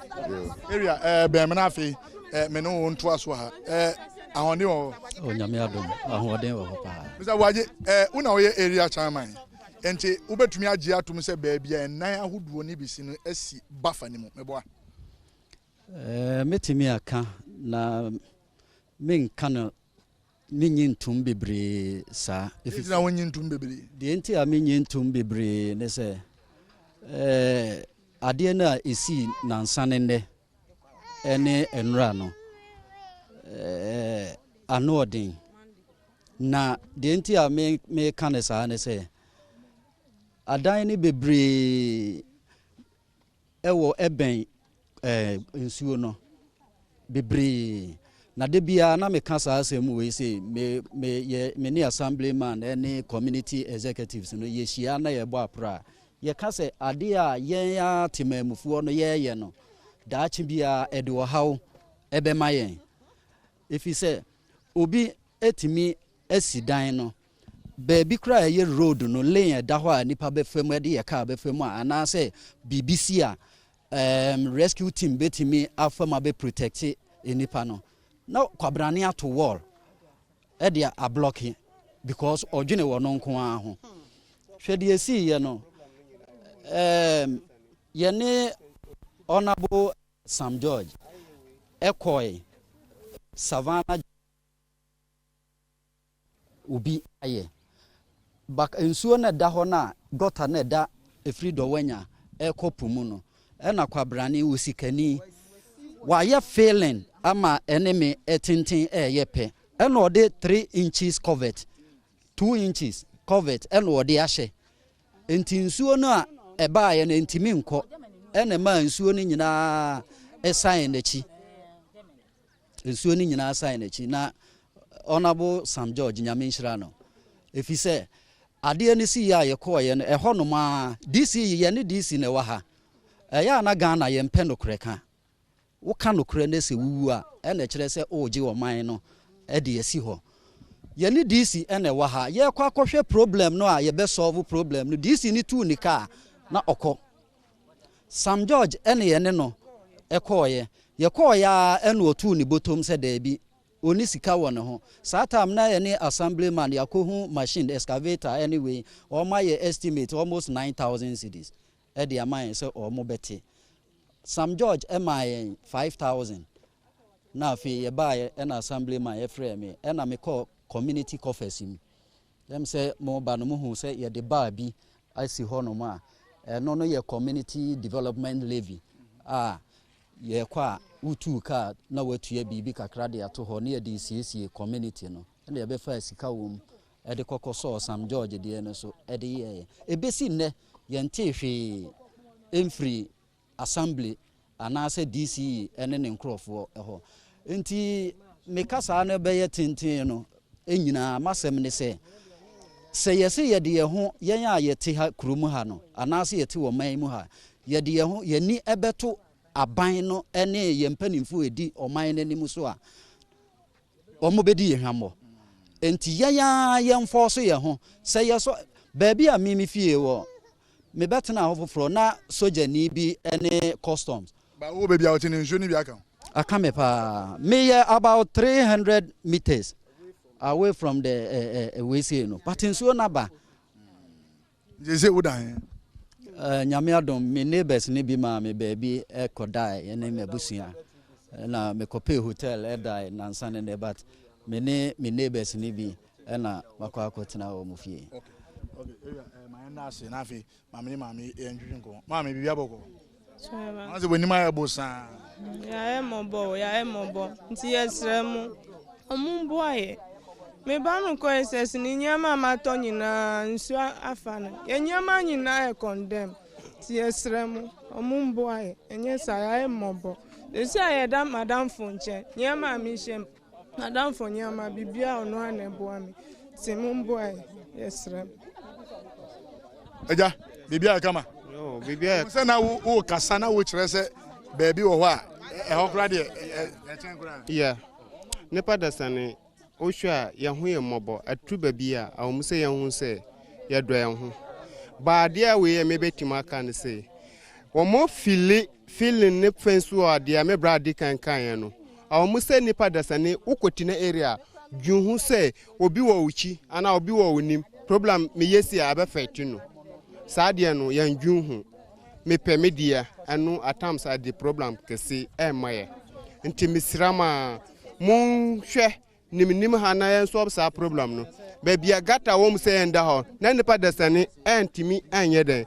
Area ɛɛ bɛn mi na afei ɛɛ me ne wo ntoa so ha ɛɛ ahoɔden wɔ hɔ. O nyame adom ahoɔden wɔ hɔ paa. Mr. Buagye ɛɛ wo na woyɛ area chairman nti wobɛtumi agye atom sɛ baabi a ɛnan ahodoɔ no bi si no asi bafa no mu meboa. Ɛɛ mɛtumi aka na menka no Minnye ntom bebree saa. Dɛn nti na wunnye ntom bebree? Deɛ nti a minnye ntom bebree ne sɛ, ɛɛ, adeɛ no a ɛsii nnansa ne nnɛ ne nnora no, ɛɛ, ano ɔden. Na deɛ nti a meka no saa ne sɛ, adan no bebree wɔ ɛbɛn ɛɛ nsuo no bebree na da biara na meka saa asɛm wei sei me me yɛ me ne assemblyman ne community executives no yɛhyia na yɛbɔ apra a yɛka sɛ adeɛ a yɛn ara temanmufoɔ no yɛreyɛ no daakye biara ɛde ɔhaw ɛbɛma yɛn ɛfiri sɛ obi tumi asi dan no Baabi koraa a ɛyɛ road no, lane a ɛda hɔ a nnipa bɛfa mu de yɛ car bɛfa mu a, anaasɛ biribi si a, um, rescue team bɛtumi afa mu abɛ protect nnipa no. Na kwabrane ato wall ɛde ablɔke because ɔdwene wɔ no nko ara ho. Hwɛ deɛ ɛsiiɛ no, um, yɛne Honorable Sam George ɛkɔe Savannah obi ayɛ. But nsuo no a ɛda hɔ no a gutter no a ɛda ɛfiri Dɔwanya ɛrekɔ po mu no, ɛna Kwabrane osikani wayɛ filling ama ɛne me tenten ɛreyɛ pɛ. Ɛna ɔde 3 inches covert, 2 inches covert ɛna ɔde ahyɛ. Nti nsuo no a ɛbaeɛ no ɛntumi nkɔ, ɛna ɛmaa nsuo no nyinaa ɛsan n'akyi. Nsuo no nyinaa san n'akyi na Honourable Sam George Nyame nhyira no ɛfiri sɛ adeɛ no siiɛ a yɛkɔɔeɛ no ɛhɔ nom ara DC yi yɛne DC na ɛwɔ ha ɛyɛ a na Ghana yɛmpɛ nokorɛ ka woka nokorɛ no sɛ wowu a ɛna ɛkyerɛ sɛ woregye ɔman no de asi hɔ yɛne DC na ɛwɔ ha yɛrekɔ akɔhwɛ problem no a yɛbɛ solve problem no DC no tuu ne kaa na ɔkɔ Sam George ne yɛne no kɔeɛ. Yɛkɔeɛ ara na ɔtuu ne bɔtɔm sɛ daabi, ɔnni sika wɔ ne ho. Saa time no na yɛne Assemblyman yɛakɔhu machine, excavator ne wei, wɔayɛ estimate almost 9,000 cedis de ama yɛn sɛ wɔbɛte. Sam George maa yɛn 5,000 na afei yɛbaeɛ na Assemblyman frɛɛ me na mekɔɔ community coffers mu. Ɛm sɛ mo ba no mo hu sɛ yɛde bar bi asi hɔ nom a, ɛno no yɛ community development levy a yɛkɔ a wotuu kaa na watua biribi kakra de ato hɔ na yɛde resiesie community no ɛna yɛbɛfaa sika wɔ mu ɛde kɔkɔ sɔɔ Sam George deɛ no so ɛde yɛɛyɛ. Ɛbɛsi nnɛ yɛntee hwee ɛmfiri Assembly anaasɛ DCE ne ne nkorɔfoɔ hɔ. Nti me kasaa no bɛyɛ tenten no nyinaa m'asɛm ne sɛ, sɛ yɛse yɛde yɛn ho, yɛn a yɛte ha kurom ha no anaasɛ yɛte ɔman yi mu ha, yɛde yɛn ho, yɛn ani bɛto aban no ne yɛn mpanimfoɔ a ɛdi ɔman no anim so a, wɔbɛdi yɛn hwammɔ. Nti yɛn ara yɛnfɔɔso yɛn ho. Sɛ yɛsɔ, baabi a me me fie wɔ, mebɛtenaa hɔ foforɔ na sogyani bi ne customs. Ba wowɔ baabi a wote no nsuo no bi aka wo? Aka me paa. Meyɛ about 300 meters away from the eh, eh, wei sei no. But nsuo no aba. Nti sɛ woda he? Uh, Nyame adom, me neighbors no bi maa me baabi kɔdae ɛne m'abusua. Na mekɔpɛɛ hotel ɛdae nansa ne nɛ but me ne me neighbors no bi ɛna makɔ akɔtena wɔn fie. Okay, okay, area, eh, ma yɛn ase na afei maame ne maame yɛn twitwi nkɔmɔ. Maame, biribi abɔkɔ. Wɔn sɛ w'anim ayɛ bosaa. Yɛayɛ mmɔbɔ o, yɛayɛ mmɔbɔ. Nti yɛsrɛ mo. Ɔmo mboa yɛ. Me ba no kɔ SS ne nneɛma a matɔ nyinaa nsuo afa no. Yɛ nneɛma nyinaa yɛ condemn. Nti yɛsrɛ mo, ɔmo mboa yɛ. Ɛnyɛ saa yɛayɛ mmɔbɔ. Seesei a yɛda m'adamfo nkyɛn, nneɛma a mehyɛ, m'adamfo nneɛma, biribiara ɔno ara na ɛboa me. Nti mo mboa yɛ, yɛsrɛ mo. Agya, biribi ayɛ kama. Biribi ayɛ. Sɛ na wo kasa na wo kyerɛ sɛ baabi wɔ hɔ a ɛhɔ koraa deɛ ɛkyɛn koraa. Yeah. Nipa dasani wohwɛ a yɛn ho yɛ mmɔbɔ aturu baabi a awɔ mu sɛ yɛn ho sɛ yɛdɔ yɛn ho. Ba adeɛ a wei yɛ mebɛtumi aka ne sɛ wɔn fili feeling ne fɛn so adeɛ a me bra adi kan kan yɛn no awɔ mu sɛ nipa dasani wokɔtena area dwen ho sɛ obi wɔ wo kyi anaa obi wɔ wo nim problem meyɛ si a ɛbɛfɛte no saa adeɛ no yɛn dwen ho mepɛ me deɛ ɛno at times ade problem kɛse ɛmma yɛ nti mesra ma monhwɛ nimnim ha na yɛn solve saa problem no baabi a gata wɔ mu sɛ yɛn da hɔ na nipa dasani ɛntumi ɛnyɛ dɛn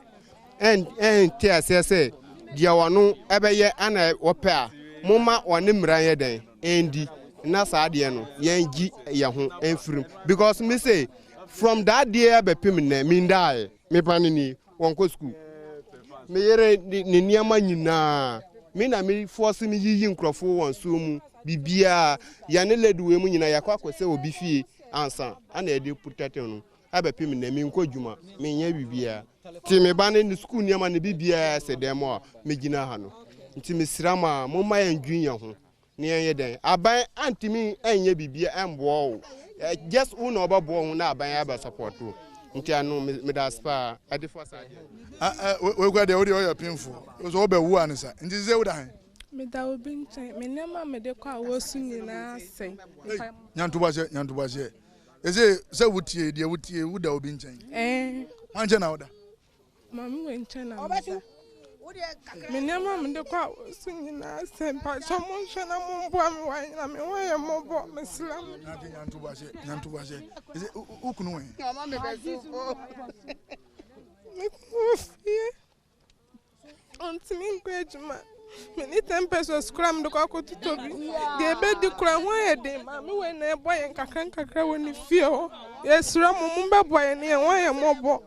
ɛnte aseɛ sɛ deɛ wɔno ɛbɛyɛ ana wɔpɛ a momma wɔne mmara yɛ dɛn ɛndi na saa adeɛ no yɛn gyi yɛn ho ɛmfirim because me say from that day abɛpem nnɛ mendaeɛ mepa no nie wɔnkɔ sukuu me yere ne nneɛma nyinaa me na me force me yiyi nkurɔfoɔ wɔ nsuo mu biribiara yɛne lady wei mu nyinaa yɛakɔ akɔsɛ obi fie ansa ana yɛde protect no abɛpem nnɛ menkɔ adwuma menyɛ biribiara nti me ba ne ne sukuu nneɛma ne biribiara sɛ dɛm a megyina ha no nti mesrɛ ma momma yɛndwen yɛn ho ne yɛnyɛ dɛn aban antumi ɛnyɛ biribi ɛmboa wo just wo na ɔbɛboa ho na aban abɛ support wo nti ano meda ase paa ɛde fa saa deɛ wei kura deɛ wo deɛ ɔyɛ pemfo so wobɛwu a ne sa nti sɛ woda he meda obi nkyɛn me nneɛma a mede kɔ a wɔsu nyinaa sɛe nyantoboaseɛ nyantoboaseɛ ɛsɛ sɛ wotie deɛ wotie woda obi nkyɛn ɛɛ wan nkyɛn na woda Maame wei nkyɛn na meda. Me nneɛma a mede kɔ awosu nyinaa sɛ mpakyɛ monhwɛ na momboa me wa na me ho yɛ mmɔbɔ mesrɛ mo. Wo kunu wɛn? Me kunu wɔ fie. Ɔntumi nkɔ adwuma. Menni ten pesos koraa mede kɔ akɔtotɔ bi. Deɛ ɛbɛdi koraa ho ayɛ den. Maame wei na ɛbɔ yɛn nkakra nkakra wɔ ne fie hɔ. Yɛsrɛ mo, mombɛboa yɛn yɛn ho ayɛ mmɔbɔ.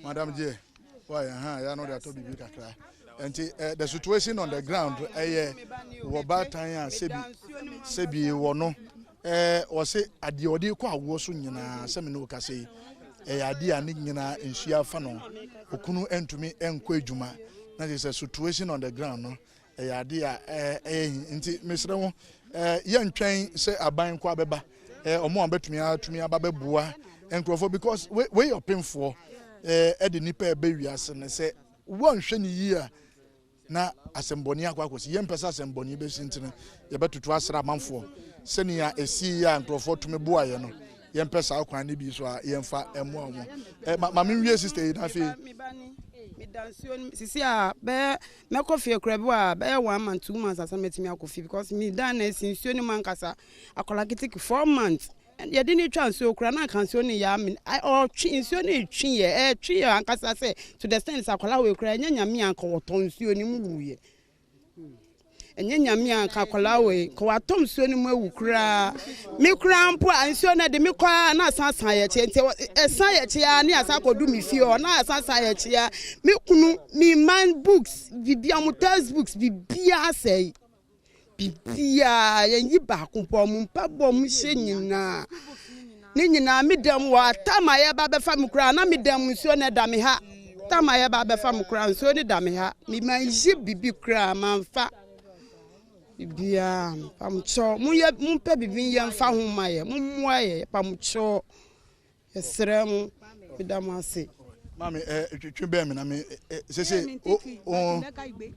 Madam J, why? Ha, ya no de atɔ biribi kakra. Nti eh, the situation on the ground ɛyɛ wɔ baatan a sɛbi sɛbi wɔ no Ɛɛ, ɔse adeɛ ɔde rekɔ awoɔ so nyinaa sɛ me ne wo kasa yi, ɛyɛ adeɛ a ne nyinaa nsuo afa no, okunu ntumi nkɔ adwuma, na kyerɛ sɛ situation on the ground no ɛyɛ adeɛ a ɛyɛ hi. Nti mesrɛ mo, ɛɛ yɛntwɛn sɛ aban nko abɛba, ɛɛ ɔmo a bɛtumi atumi aba bɛboa nkurɔfoɔ because wei wei yɛ ɔpemfoɔ ɛɛ ɛde nipa ɛbɛ wiase no sɛ wɔnhwɛ ne yie a na asɛmmɔne akɔ akɔsi. Yɛmpɛ sɛ asɛmmɔne bɛsi nti no, yɛbɛtoto asra amanfoɔ sɛnea ɛsii a nkurɔfoɔ tumi boa yɛ no. Yɛmpɛ saa kwan no bi so a yɛmfa mmoa wɔn. Eh, ma, ma menwie sister yi na afei. Meda nsuo no sisi a bɛyɛ mɛkɔ fie kora bi wɔ a bɛyɛ one month 2 months asa mɛtumi akɔ fie because medan na asi nsuo no mu ankasa akwadaa keteke 4 months yɛde ne twa nsuo kora na anka nsuo no yɛ ame ɔtwe nsuo no etwe yɛ ɛtwe yɛ ankasa sɛ to the extent sɛ akwadaa wei kora ɛnyɛ nyame anka wɔtɔ nsuo no mu wuyɛ ɛnyɛ nyame anka akwadaa wei ka watɔ nsuo no mu awu koraa me koraa mpo a nsuo no de me kɔ a na asan san yɛ kye nti ɛsan yɛ kye a ne asan akɔdu me fie hɔ na asan san yɛ kye a me kunu me man books bibia mo textbooks bibia asɛe biribiara yɛnyi baako mpo ɔmo mpaboa ɔmo hyɛ nyinaa ne nyinaa me dɛm wɔ tam a yɛba bɛfa me koraa na me dɛm nsuo no da me ha tam a yɛba bɛfa me koraa nsuo no da me ha me ma yi bibi koraa manfa biribiara pamukyɛw mo yɛ mo mpɛ bibi yɛ mfa ho ma yɛ mo mmoa yɛ pamukyɛw yɛsrɛ mo meda mo ase. Maame ɛ twetwe bɛn mi na mi ɛ sese o o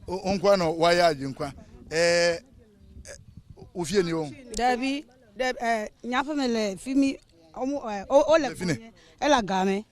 o nkwa na wayɛ agye nkwa ɛ o fie ni o. Dabi dɛ ɛ nyafe mi le fi mi ɔmo ɛ o o le fine. Ele game.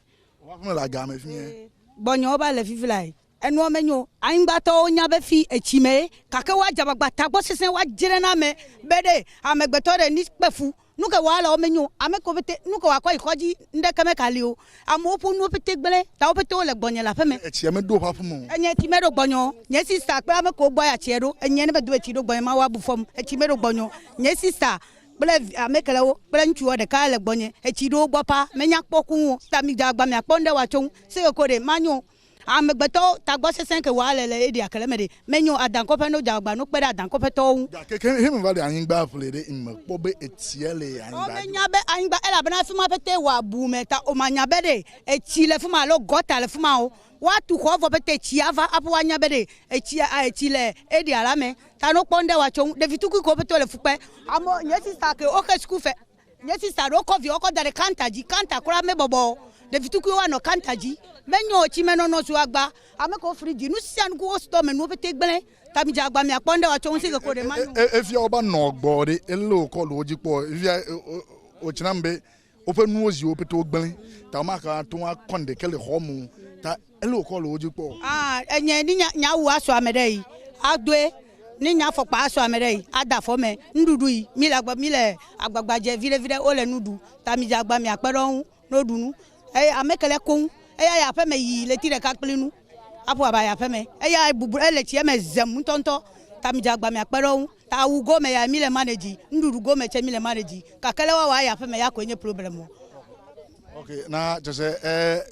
Wafe mi le game fi mi. Gbɔnyɔ ba le fifi la yi enua menyo anyigbatɔwo nya be fi etsi me gake woadze agbagba tagbɔ sesẽ woadzre na ame be ɖe amegbetɔ ɖe ni kpe fu. Nu ke wɔa le wo menyo o. Ame kewo pete, nu ke wɔakɔ yi kɔdzi, ŋɖeke mekali o. Amewo ƒe nuwo pete gblẽ, ta wo pete wole gbɔnye le aƒeme. Etsia meɖo woƒe aƒeme o. Enye etsi meɖo gbɔnye o. Nye sista kple ame kewo gbɔ ya tsia ɖo. Enye ne medo etsi ɖo gbɔnye Mawu abu fɔm. Etsi meɖo gbɔnye o. Nye sista kple ame ke le wo kple ŋutsua ɖeka le gbɔnye. Etsi ɖo wo gbɔ paa. Menya kpɔ ku ŋu o. Ta midze agba miakpɔ ŋɖe wɔatso ŋu. Se ke ko ɖe, manyo o. Amegbetɔwo tagbɔsesẽ ke wɔa le le eɖia ke le eme ɖe, menyo adaŋkɔƒe no dze agba no kpe ɖe adaŋkɔƒetɔwo ŋu. Gake ke he meva le anyigba ƒle ɖe ŋme kpɔ be etsia le anyigba dzi. Womenya be anyigba elabena afima pete wɔ abu me ta womanya be ɖe etsi le fima alo gɔta le fima o. Woatu xɔ vɔ pete etsi ava hafi woanya be ɖe etsi etsi le eɖia la me. Ta no kpɔ ŋɖe woatso ŋu. Ɖevi tukui kewo pete wole fu kpe. Amewo nye sista ke woxe sukufe. Nye sista ɖewo kɔ viawo kɔ da ɖe kanta dzi. Kanta kura mebɔbɔ o. Ɖevi tukuiwo woanɔ kanta dzi. Menyo o, tsimenɔnɔ zu agba. Ame kewo fli dzi, nu sia nu ku wo stɔ me nuwo pete gblẽ. Ta midze agba miakpɔ ŋɖe woatsɔ ŋusi ke ko ɖe manyo. Efia woba nɔ gbɔ ɖe ele wokɔ le wo dzi kpɔ. Efia wotsinam be woƒe nuwo ziwo pete wogblẽ. Ta womaka ate ŋu akɔ ŋɖeke le xɔ me o. Ta Ele wòkɔ le wo dzi kpɔ o. Ah, enye ni nya nya wu asɔ ame ɖe yi adoe, ni nya afɔkpa asɔ ame ɖe yi ada afɔ me, nuɖuɖu yi mi le agba mi le agbagba dze viɖe viɖe wole nu ɖu ta mi dze agba mia kpe ɖe wo ŋu ne woɖu nu. Eye ame ke le koŋ eya yi aƒe me yi ɣleti ɖeka kpli nu aƒo aba yi aƒe me. Eya bubu ele tsia me zem ŋutɔŋutɔ ta mi dze agba mia kpe ɖe wo ŋu. Ta awu gome ya mi le manage, nuɖuɖu gome tse mi le manage gake le woawɔ ayi aƒe me ya koe nye problem o. Ok, na kyerɛ sɛ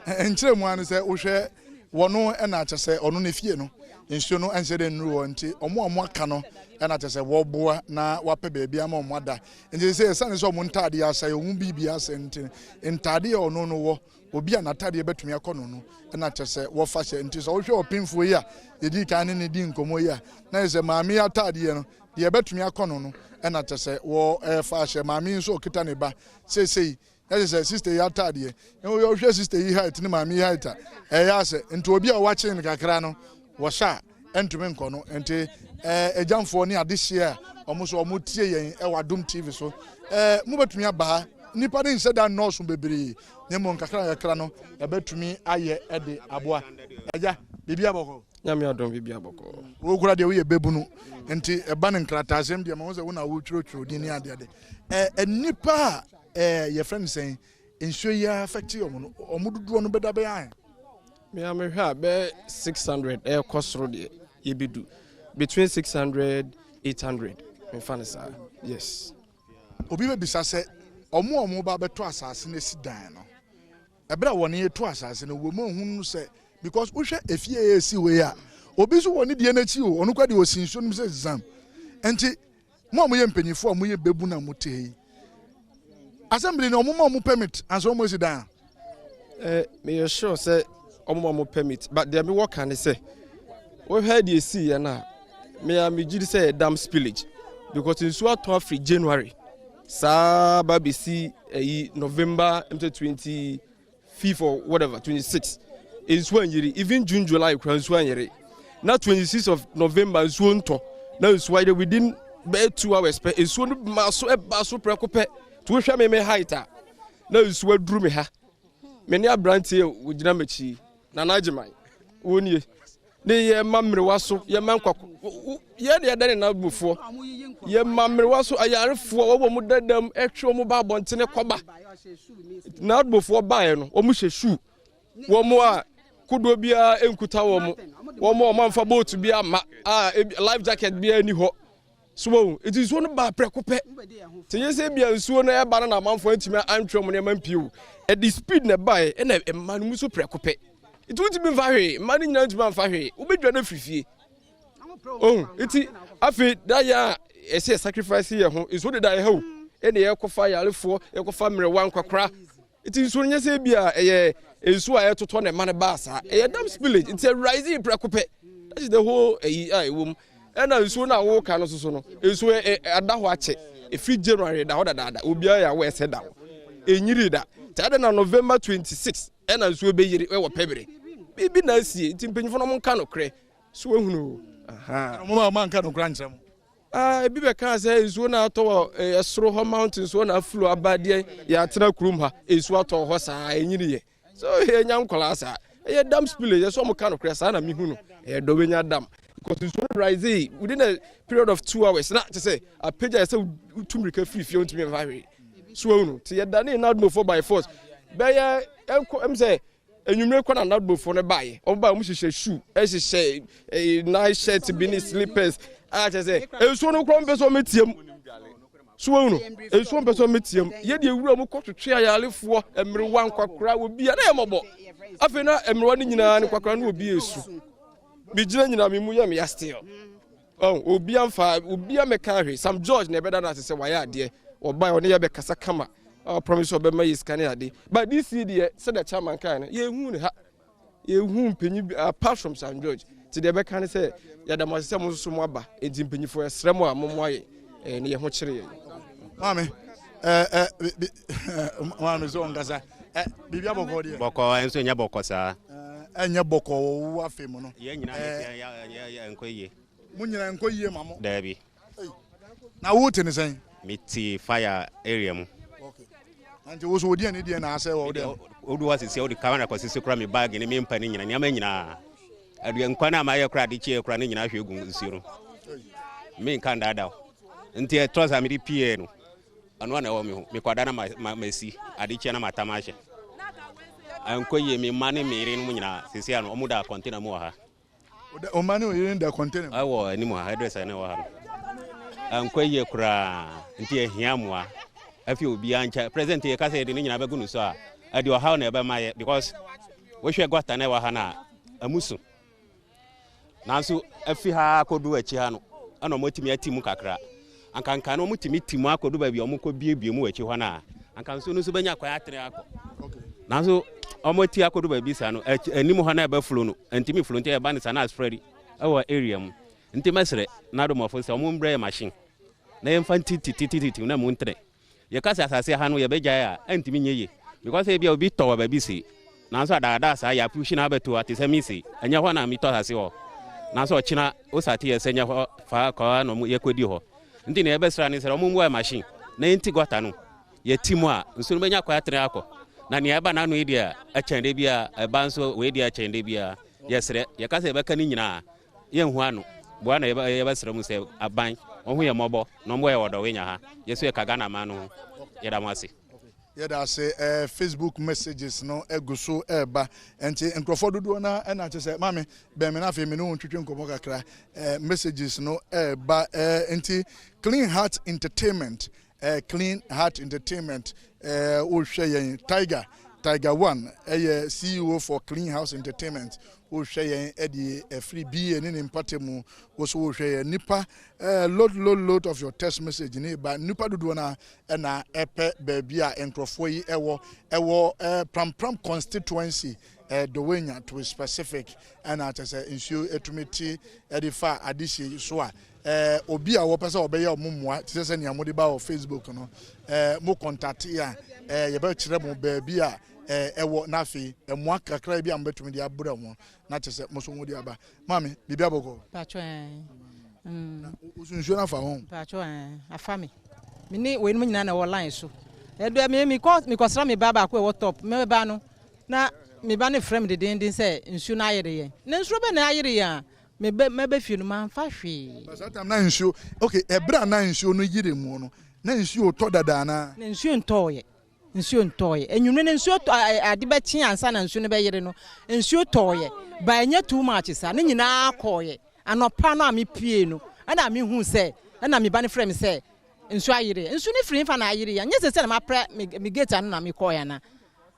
ɛɛ nkyerɛ mu ano sɛ wohwɛ wɔn ɛna kyerɛ sɛ ɔno ne fie no nsuo no ɛnsɛ dɛ nnuru hɔ nti wɔn a wɔn aka no ɛna kyerɛ sɛ wɔboa na wapɛ baabi ama wɔn ada nti sɛ ɛsane sɛ wɔn ntaadeɛ asɛe wɔn biribi asɛe nti ntaadeɛ ɔno no wɔ obi a n'ataadeɛ bɛtumi akɔ no no ɛna kyerɛ sɛ wɔfa hyɛ nti sɛ wohwɛ ɔpemfoɔ yi a yɛdi kan ne ne di nkɔmmɔ yi a na yɛ sɛ maame yi ataadeɛ no deɛ ɛbɛtumi akɔ no no ɛna kyerɛ sɛ wɔfa ahyɛ maame yi nso ɔkita ne ba Seesei, na kyerɛ sɛ sista yi ataadeɛ, na wohwɛ sista yi height ne maame yi height a, ɛyɛ asɛ. Nti obi a wakyen no kakra no, wɔhyɛ a, ɛntumi nkɔ no. Nti ɛɛ agyamfoɔ ne adehyeɛ a wɔn nso wɔn tie yɛn ɛwɔ Adom TV so, ɛɛ mobɛtumi aba ha. Nnipa no nhyɛ da nnɔɔso bebree, na mmom kakra kakra no, ɛbɛtumi ayɛ ɛde aboa. Agya, biribi abɔkɔ? Nyame adom, biribi abɔkɔ. Wo kora deɛ woyɛ bɛbunu, nti ɛba no nkrataasɛm deɛ, mahu sɛ wo na wotwerɛtwerɛ din ne adeade. Ɛ nnipa a ɛ yɛfrɛ no sɛn nsuo yi affect wɔn no wɔn dodoɔ no bɛda bɛyɛ ahe? Me a mehwɛ a bɛyɛ 600 ɛrekɔ soro deɛ yɛbɛdu between 600 800 mefa no saa yes. Obi bɛbisa sɛ wɔn a wɔba abɛtɔ asase no asi dan no ɛberɛ a wɔn reto asase no wɔn ahunu sɛ because wohwɛ efie a ɛsi hɔ yi a obi nso wɔ ne deɛ n'akyi o ɔno kora deɛ ɔsi nsuo no mu sɛ zam nti Mo a moyɛ mpanyinfoɔ a moyɛ babunu a mote ha yi, assembly no wɔn ma wɔn permit ansa wɔn asi dan a? Eh, meyɛ sure sɛ wɔn ma wɔn permit, but deɛ mewɔ ka ne sɛ, wohwɛ deɛ esi yɛ no a, me a megye di sɛ dam spillage because nsuo atɔ afiri January saa ba bɛsi ɛyi November m sɛ 20 fifth or whatever 26 nsuo anyiri even June July kura nsuo anyere na 26 of November nsuo ntɔ na nsuo ayere within bɛyɛ two hours pɛ nsuo no ma so ɛba so prɛko pɛ to wohwɛ me me height a na nsuo aduru me ha me ne aberanteɛ wɔgyina m'akyi Nana Agyeman wɔnie ne yɛma mmerewa so yɛma nkwako yɛn de yɛda ne nan mufoɔ yɛma mmerewa so ayarefoɔ wɔwɔ mu dadam ɛtwe wɔn ba abɔntene kɔba n'admofoɔ baeɛ no wɔn hyɛ shoe wɔn a kodoɔ biara nkuta wɔn wɔn a wɔn amfa boat bi ama a life jacket biara ni hɔ So wahu? Nti nsuo no baa prɛko pɛ. Sɛ yɛ sɛ ebia nsuo no ɛba no na amanfoɔ antumi antwe wɔn nneɛma mpie o. Ɛde speed na ɛbaeɛ ɛna ɛma no mu so prɛko pɛ. Nti wontumi mfa hwee, mma no nyinaa ntumi amfa hwee. Wobɛdwa no afiri fie. Oh, nti afei da yɛ a ɛsɛ yɛ sacrifice yɛ ho. Nsuo deda yɛ ha o. Ɛna yɛkɔfa yarefoɔ, yɛkɔfa mmerewa nkwakora. Nti nsuo no nyɛ sɛ ebi a ɛyɛ nsuo a ɛtotɔ na ɛma no baa saa. Ɛyɛ dam spillage nti ɛrise prɛko pɛ. That is the whole ɛyi a ɛwɔ mu. Ɛna nsuo no a woka no soso no nsuo ɛda hɔ akyɛ. Ɛfiri January da hɔ dadaada. Obiara yɛ aware sɛ da hɔ. Ɛnyiri da. Nti adɛn na November 26 ɛna nsuo bɛyiri ɛwɔ pɛbere. Biribi na asie nti mpanyinfoɔ no wɔnka nokorɛ. So wahunu o. Ahaa. Wɔn a wɔanka nokorɛ ankyerɛ mo. Ah, ebi bɛkaa sɛ nsuo no atɔ wɔ eh, ɛsoro hɔ mountain nsuo na aflo aba deɛ yɛatena kurom ha nsuo atɔ hɔ saa ɛnyini yɛ so yɛnya nkwadaa saa ɛyɛ dam spillage ɛsɛ ɔmo ka nokorɛ saa na mehu no ɛyɛ dɔwɛnya dam. because nsuo no rise within a period of 2 hours na kyɛ sɛ apagya yɛ sɛ wotu mmirika firi fie, wontumi mfa hwee so ahunu. Nti yɛdane NADMOfoɔ by force bɛyɛ ɛnkɔ sɛ enwumere kɔ na NADMOfoɔ no baayɛ. Wɔn baayɛ, wɔn hyehyɛ shoe, ɛhyehyɛ nice shirt bi ne slippers a kyerɛ sɛ nsuo no koraa mpɛ sɛ wɔn etie mu so wɔn no nsuo mpɛ sɛ wɔn etie mu. Yɛde ewura mu kɔtwetwe ayalefoɔ, mmerewa, nkwakora, obi a na yɛ mɔbɔ. Afei na mmerewa no nyinaa ne nkwakora no, obi esu mi gyina nyinaa mi mu yɛ mi ya still. Ɔn obi amfa obi amɛka ahwɛ Sam George na ɛbɛda no ase sɛ wayɛ adeɛ. Ɔbaa ɔne yɛ bɛkasa kama a promise ɔbɛma yɛ sika ne ade, but this year deɛ, sɛdeɛ chairman kan no, yɛhu ne ha, yɛhu mpanyin bi apart from Sam George. Ti deɛ ɛbɛka ne sɛ yɛda mo ase sɛ mo nso mo aba. Nti mpanyinfoɔ, yɛsrɛ mo a mo mo ayɛ ne yɛn ho kyerɛ yɛn. Maame, ɛ ɛ bi maame sɛ ɔnkasa ɛ biribi abɔkɔ deɛ. Bɔkɔ nso nyɛ bɔkɔ saa. Ɛnyɛ bɔkɔ wɔ wo afe mu no. Yɛn nyinaa yɛ nkɔ yie. Mo nyinaa nkɔ yie ma mo. Daabi. Na wo te ne sɛn? Me te fire area mu. Nti wo so wo deɛ ne deɛ na asɛ wɔ wo deɛ. Wodu hɔ sisi, wode camera kɔ sisi kora, me bag ne me mpa ne nyina, nneɛma nyinaa. Aduane nkwa no a mayɛ kora, ade kyeɛ kora ne nyinaa hwɛ gu nsuo no. Menka ndaadaa wo. Nti ɛtrɔ sɛ mede pie no, ɔno na ɛwɔ me ho. Mekɔda na masi ade kyeɛ na matam ahyɛ. Ɛnkɔ yie. Me mma ne me yere no mu nyinaa sisi ano, ɔmo da container mu wɔ ha. Ɔma ne ɔyere da container mu. Ɛwɔ anim ha, hairdresser ne wɔ ha no. Ɛnkɔ yie koraa, nti ɛhia mmoa afi obiara nkyɛn. President, yɛ kasa yɛde ne nyinaa bɛgu no so a, ɛde ɔhaw na ɛbɛma yɛ, because wohwɛ gutter na ɛwɔ ha no a, ɛmu so, nanso afi ha akɔdu akyi ha no, ɛna ɔmo atumi ati mu kakra. Ankanka no, ɔmo tumi ti mu akɔdu baabi a ɔmo kɔ biebie mu wɔ akyi hɔ no a, anka nsuo no nso bɛnya kwan atene akɔ. Nanso ɔmo ati akɔdu baabi saa no, anim hɔ na ɛbɛ flow no ntumi flow, nti ɛba ne saa na aspread ɛwɔ area mu. Nti mɛsrɛ NADMOfo sɛ ɔmo mbrɛ yɛ machine na yɛmfa ntititititi na mu ntrɛ. Yɛka sɛ asase ha no yɛbɛgyae a, ɛntumi nyɛ yie, because ebi a obi tɔ wɔ baabi si, nanso adaadaa saa yɛ apuhyi na abɛto a, te sɛ mi si ɛnyɛ hɔ na mi tɔ asase hɔ, nanso ɔkyena osate yɛ sɛ nyɛ hɔ fa kɔɔ na ɔmo yɛkɔdi hɔ. Nti nea yɛbɛsra ne sɛ ɔmo mmoa machine na yɛnti gutter no. Yɛti mu a, nsuo no bɛnya kwan atene akɔ. Na nea ɛba n'ano yi deɛ, ɛkyɛn de bia ɛba nso wei deɛ, ɛkyɛn de bia. Yɛsrɛ, yɛka sɛ yɛbɛka ne nyinaa, yɛnhu ano boa na yɛbɛsrɛ mu sɛ aban ɔho yɛ mmɔbɔ na ɔmmoa yɛ wɔ Dɔwenya ha. Yɛso yɛka Ghana man no ho. Yɛda mo ase. Yɛda ase. Facebook messages no egu so ɛreba, nti nkurɔfoɔ dodoɔ no ɛna kyerɛ sɛ maame bɛn mi na afei mi ne wɔn twitwi nkɔmɔ kakra. Messages no ɛreba, nti Clean Heart Entertainment, Clean Heart Entertainment, wohwɛ yɛn. Tiger, Tiger One ɛyɛ CEO for Clean House Entertainment. Wohwɛ yɛn ɛde ɛfiri ba ne ne mpata mu. Woso wohwɛ yɛn nipa load load load of your text message ne ba nipa dodoɔ no ɛna ɛpɛ baabi a nkurɔfoɔ yi ɛwɔ Prampram constituency, Dɔwenya to be specific, ɛna kyerɛ sɛ nsuo etumi ti ɛde fa adehyɛ so a, obi a wɔpɛ sɛ ɔbɛyɛ ɔmo mmoa te sɛ sɛ nea mode ba wɔ Facebook no, mo contact a, yɛbɛkyerɛ mo baabi a ɛwɔ, na afei mmoa kakra bi a mobɛtumi de abrɛ mo na kyerɛ sɛ mo nso mo de aba. Maame, biribi abɔkɔ? Patro ɛn. Wosu nsuo no afa ho? Patro ɛn, afa me. Me ne weinom nyinaa na ɛwɔ line so. Ɛdɔ me mekɔ mekɔsra me ba baako a ɛwɔ top. Me ba no na me ba no frɛ me dedenden sɛ nsuo no ayere yɛn. Na nsuo bɛ na ayere yɛn a me bɛ mɛbɛ fie no mamfa hwee. Saa time na nsuo, okay, ɛberɛ a na nsuo no yiri mu no, na nsuo tɔ dada anaa? Na nsuo ntɔɔyɛ. Nsuo ntɔɔyɛ. Enwumere no nsuo tɔ, ade bɛkye ansa na nsuo no bɛyere no. Nsuo tɔɔyɛ. Ba ɛnyɛ too much saa. Ne nyinaa kɔɔyɛ. Anɔpa no a mepue no, ɛna mehu sɛ, ɛna me ba no frɛ me sɛ nsuo ayere. Nsuo no firi nfa na ayere yɛ. Nyɛ sɛ sɛ na maprɛ me gate ano na mekɔɔyɛ ana.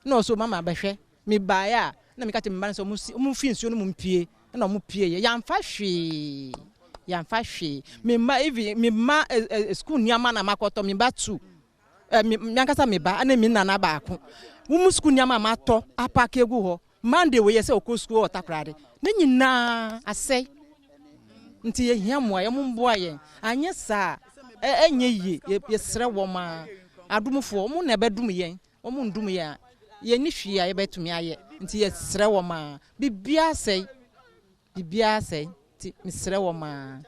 Na ɔso mama bɛhwɛ. Mebaeɛ a, na meka kyerɛ me ba no sɛ ɔmo fi nsuo no mu mpue. Ɛna ɔmo pue yɛ. Yɛamfa hwee. Yɛamfa hwee. Me mma, even me mma school nneɛma na makɔtɔ, me ba two. Me ankasa me ba ne me nana baako. Wɔn mu sukuu nneɛma a matɔ apaake egu hɔ. Monday wei yɛ sɛ ɔkɔ sukuu wɔ Takoradi. Ne nyinaa asɛe. Nti yɛhia mmoa, yɛn mmoa yɛn. Anyɛ saa a, ɛnyɛ yie. Yɛsrɛ wɔn a, adomfoɔ, wɔn na ɛbɛdom yɛn. Wɔn ndom yɛn a, yɛnni hwee a yɛbɛtumi ayɛ. Nti yɛsrɛ wɔn a, biribiara asɛe. Biribiara asɛe. Nti mesrɛ wɔn a.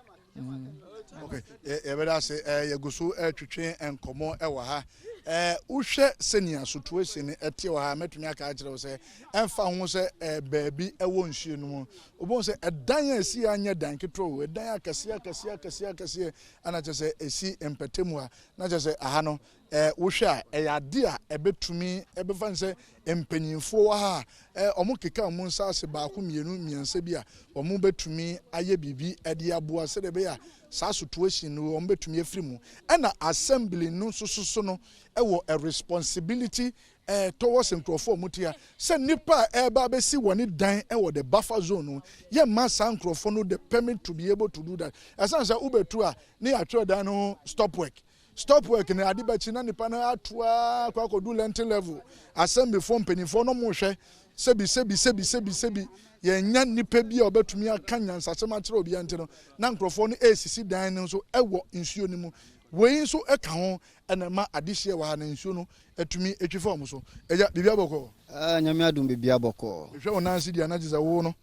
Okay, yɛbɛda ase. Yɛgu so twetwe nkɔmmɔ wɔ ha. Eh, wohwɛ sɛnea situation no ɛte wɔ ha a, mɛtumi aka akyerɛ wo sɛ ɛmfa ho sɛ eh, baabi ɛwɔ nsuo no mu, wobɛhu sɛ ɛdan a ɛsi ha nyɛ dan ketewa o, ɛdan akɛseɛ akɛseɛ akɛseɛ akɛseɛ ɛna kyerɛ sɛ ɛsi mpɛtɛmu ha, na kyerɛ sɛ aha no eh, wohwɛ a ɛyɛ ade a ɛbɛtumi ɛbɛfa no sɛ mpanimfoɔ wɔ ha a eh, wɔn keka wɔn nsa ase baako mmienu mmiɛnsa bi a wɔn bɛtumi ayɛ biribi de aboa sɛdeɛ ɛbɛyɛ a Saa situation no wɔn bɛtumi afiri mu. Ɛna assembly no nso so no wɔ a responsibility eh, towards nkurɔfoɔ a wɔte ha sɛ nnipa a ɛreba abɛsi wɔn dan wɔ the buffer zone no, yɛmma saa nkurɔfoɔ no the permit to be able to do that. Ɛsiane sɛ wobɛtu a ne yɛatwerɛ dan no ho stop work. Stop work no ade bɛkye na nipa no ato ara kɔ akɔdu lentil level. Assemblyfoɔ mpanimfoɔ no wɔhwɛ sɛbi sɛbi sɛbi sɛbi sɛbi yɛnnya nipa bi a ɔbɛtumi aka nyansasɛm akyerɛ obiara nti no na nkurɔfoɔ no ɛresisi dan no nso ɛwɔ nsuo no mu. Wei nso ɛka ho ɛna ɛma adehyeɛ wɔ ha na nsuo no ɛtumi ɛtwi fa wɔn so. Agya, biribi abɔkɔɔ? Ah, Nyame adom biribi abɔkɔɔ. Mehwɛ wo nan ase deɛ na kyerɛ sɛ wo no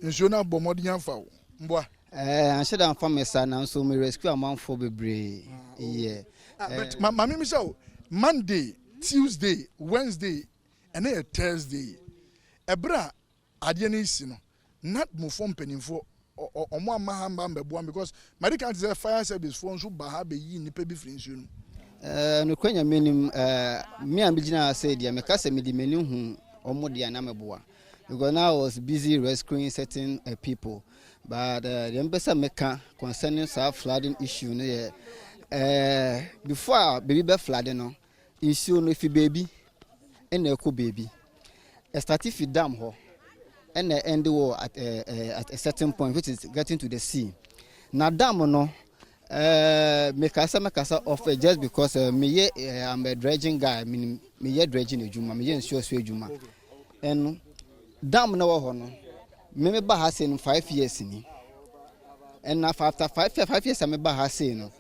nsuo no abɔ mmɔden afa wo. Mboa. Eh, anhyɛ da nfa me saa nanso me rescue amanfoɔ bebree. Yeah. Ah, but ma maame mi sɛ o, Monday, Tuesday, Wednesday, ɛnɛ yɛ Thursday. Ɛberɛ a adeɛ no resi no, NADMOfoɔ mpanimfoɔ ɔmo amma ha mba mbɛboa because madi kan te sɛ fire service foɔ nso ba ha bɛyi nnipa bi firi nsuo no mu. Eh, nokorɛ Nyame nim, eh, me a megyina ha sei deɛ meka sɛ mede m'ani hu ɔmo deɛ a na meboa. Because now I was busy rescuing certain uh, people. But uh, deɛ mpɛ sɛ meka concerning saa flooding issue no yɛ uh, before a baabi bɛ flooding no, nsuo no fi baabi ɛna ɛkɔ baabi. Ɛstarte fi dam hɔ ɛna ɛnde wɔ at, uh, at a certain point which is getting to the sea. Na dam no uh, mekasa mekasa off it just because uh, meyɛ uh, I'm a dredging guy, meyɛ dredging adwuma, meyɛ nsuo so adwuma. Ɛno dam na wɔ hɔ no, me me ba ha sei no 5 years ni. Ɛna after 5 years a me ba ha sei no,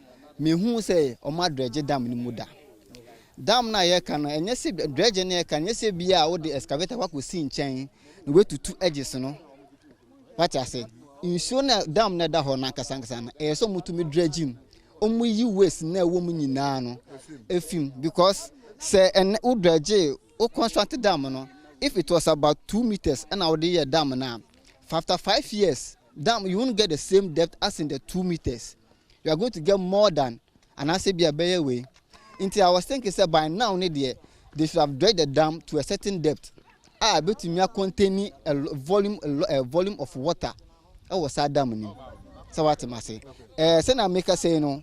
mehu sɛ ɔmo adredge dam no mu da. Dam no a yɛka no, ɛnyɛ sɛ dredge no yɛka, ɛnyɛ sɛ bi a wode excavator wakɔsi nkyɛn na woatutu edges no. Wate ase? Nsuo no dam no ɛda hɔ no ankasa ankasa no, ɛyɛ sɛ ɔmotumi dredge mu, ɔmo yi waste na ɛwɔ mu nyinaa no efim, because sɛ ɛnɛ wo dredge, wo construct dam no, if it was about 2 meters ɛna wode yɛ dam no a, after 5 years dam, you won't get the same depth as in the 2 meters. You are going to get more than anaasɛ bi a bɛyɛ wei. Nti I was thinking sɛ by now ne deɛ, they should have dredged the dam to a certain depth a ebetumi acontain a volume of water ɛwɔ saa dam nim sɛ wate ma se sɛnea meka sɛ no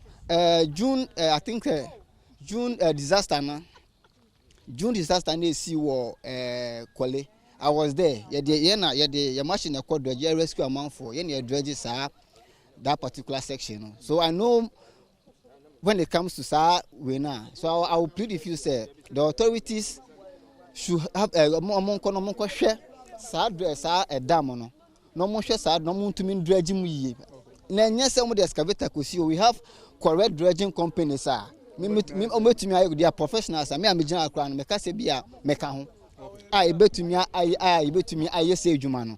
June, I think June disaster no, June disaster no esi wɔ Kɔle, I was there. Yɛde yɛn na yɛde yɛ machine ɛkɔ dredge, yɛ rescue amanfoɔ, yɛn na yɛ dredge saa that particular section no. So I know when it comes to saa wei na, so I will plead with you say the authorities should have ɔmo nkɔ na ɔmo nkɔ hwɛ saa dre saa ɛdam no na ɔmo hwɛ saa na ɔmo ntumi dredge mu yie, na ɛnyɛ sɛ ɔmo de excavator kɔ si o. We have correct dredging companies a mi mi mi ɔmo etumi ayɛ. They are professionals a me a me gyina akora no mɛka sɛ bi a mɛka ho a ebetumi ayɛ a ebetumi ayɛ sɛ adwuma no.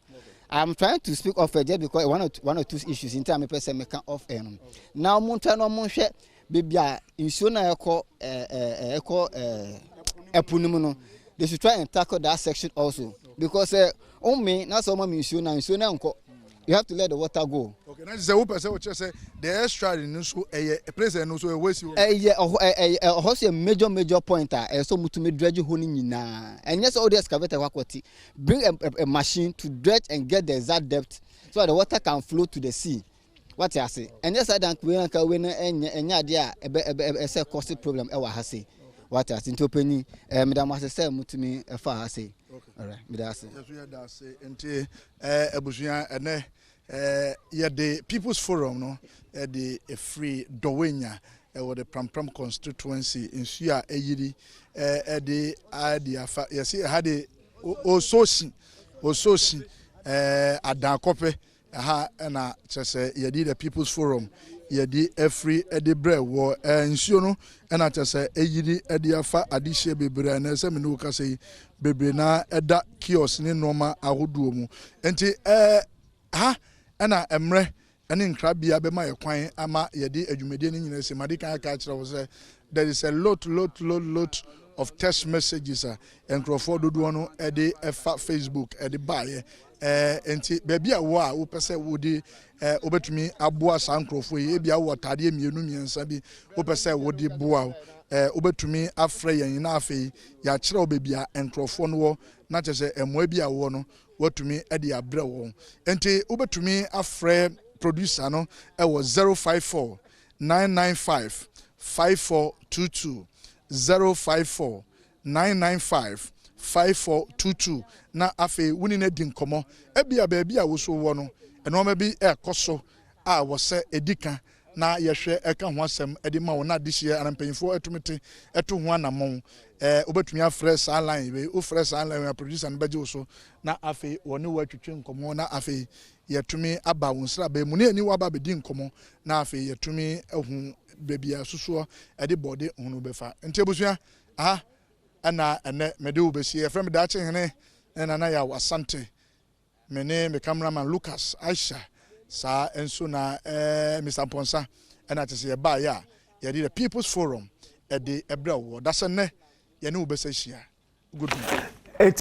I'm trying to speak off air just because one or two issues nti a mepɛ sɛ meka off air no, na ɔmo ntwa na ɔmo nhwɛ beebi a nsuo na ɛkɔ ɛɛ ɛɛ ɛkɔ ɛpo no mu no. They should try and tackle that section also because ɔmo na sɛ ɔmo mi nsuo na nsuo na nkɔ, you have to let the water go. Okay, na sɛ wopɛ sɛ wokyerɛ sɛ the estuary no nso ɛyɛ place ɛno nso ɛwɔ esi hɔ. Ɛyɛ ɔhɔ, ɛyɛ ɛhɔ so yɛ major major point a ɛyɛ sɛ ɔmo tumi dredge hɔ no nyinaa. Ɛnyɛ sɛ ɔde excavator kɔ akɔti, bring a machine to dredge and get the exact depth so that the water can flow to the sea. Wate ase? Ɛnyɛ saa dan wei anka wei no ɛnyɛ adeɛ a ɛbɛ ɛbɛ ɛsɛ cause problem ɛwɔ ha se. Wate ase? Nti ɔpanyin, meda mo ase sɛ motumi ɛfa ha se. Alright, meda ase. Yɛso yɛda ase. Nti abusua, ɛnɛ yɛde People's Forum no ɛde ɛfiri Dɔwenya ɛwɔ the Prampram Constituency. Nsuo a ɛyiri ɛde adi afa yɛsi ɛha de ososi ososi adankɔpɛ ɛha, ɛna kyerɛ sɛ yɛde the People's Forum yɛde afiri ɛde brɛ wɔ nsuo no, ɛna kyerɛ sɛ ɛyiri ɛde afa adehyɛ bebree a ɛnɛ sɛ mene wo kasa yi bebree na ɛda kiosk ne nneɛma ahodoɔ mu. Nti ha ɛna mmerɛ ɛne nkrabea bɛma yɛ kwan ama yɛde adwumadie no nyinaa si made kan aka akyerɛ wo sɛ There is a lot lot lot lot of text messages a nkurɔfoɔ dodoɔ no de fa Facebook de baeɛ. Ɛɛ nti baabi a wɔ a wopɛ sɛ wode ɛɛ wobɛtumi aboa saa nkurɔfoɔ yi, ebi awɔ ataadeɛ mmienu mmiɛnsa bi wopɛ sɛ wode boa wo, ɛɛ wobɛtumi afrɛ yɛn na afei yɛakyerɛ wo baabi a nkurɔfoɔ no wɔ na kyerɛ sɛ mmoa bi a wowɔ no woatumi de abrɛ wɔn. Nti wobɛtumi afrɛ producer no wɔ 054 995 5422, 054 995 5422 na afei wo ne no adi nkɔmmɔ. Ebia baabi a wo nso wowɔ no, nneɛma bi rekɔ so a wɔ sɛ ɛdi ka na yɛhwɛ ɛka ho asɛm de ma wo na adehyeɛ anaa mpanyinfoɔ atumi te ɛto ho anammɔn. Ɛɛ wobɛtumi afrɛ saa line wei, wofrɛ saa line wei a producer no bɛgye wo so na afei wɔne wo atwitwe nkɔmmɔ na afei yɛatumi aba wo nsraban mu ne yɛne wo aba abɛdi nkɔmmɔ na afei yɛatumi ahu baabi a susuɔ de bɔɔde hunu bɛfa. Nti abusua, aha ɛna ɛnɛ mede wo bɛsie. Yɛfrɛ me Daakye Hene ne Nana Yaw Asante. Me ne me cameraman Lucas Aisha, saa nso na eh, Mr. Mpɔnsa ɛna kyɛ sɛ yɛbaeɛ a yɛde The People's Forum ɛde ɛbrɛ wo. Dasɛ nnɛ yɛne wo bɛsɛ hyia. Good night.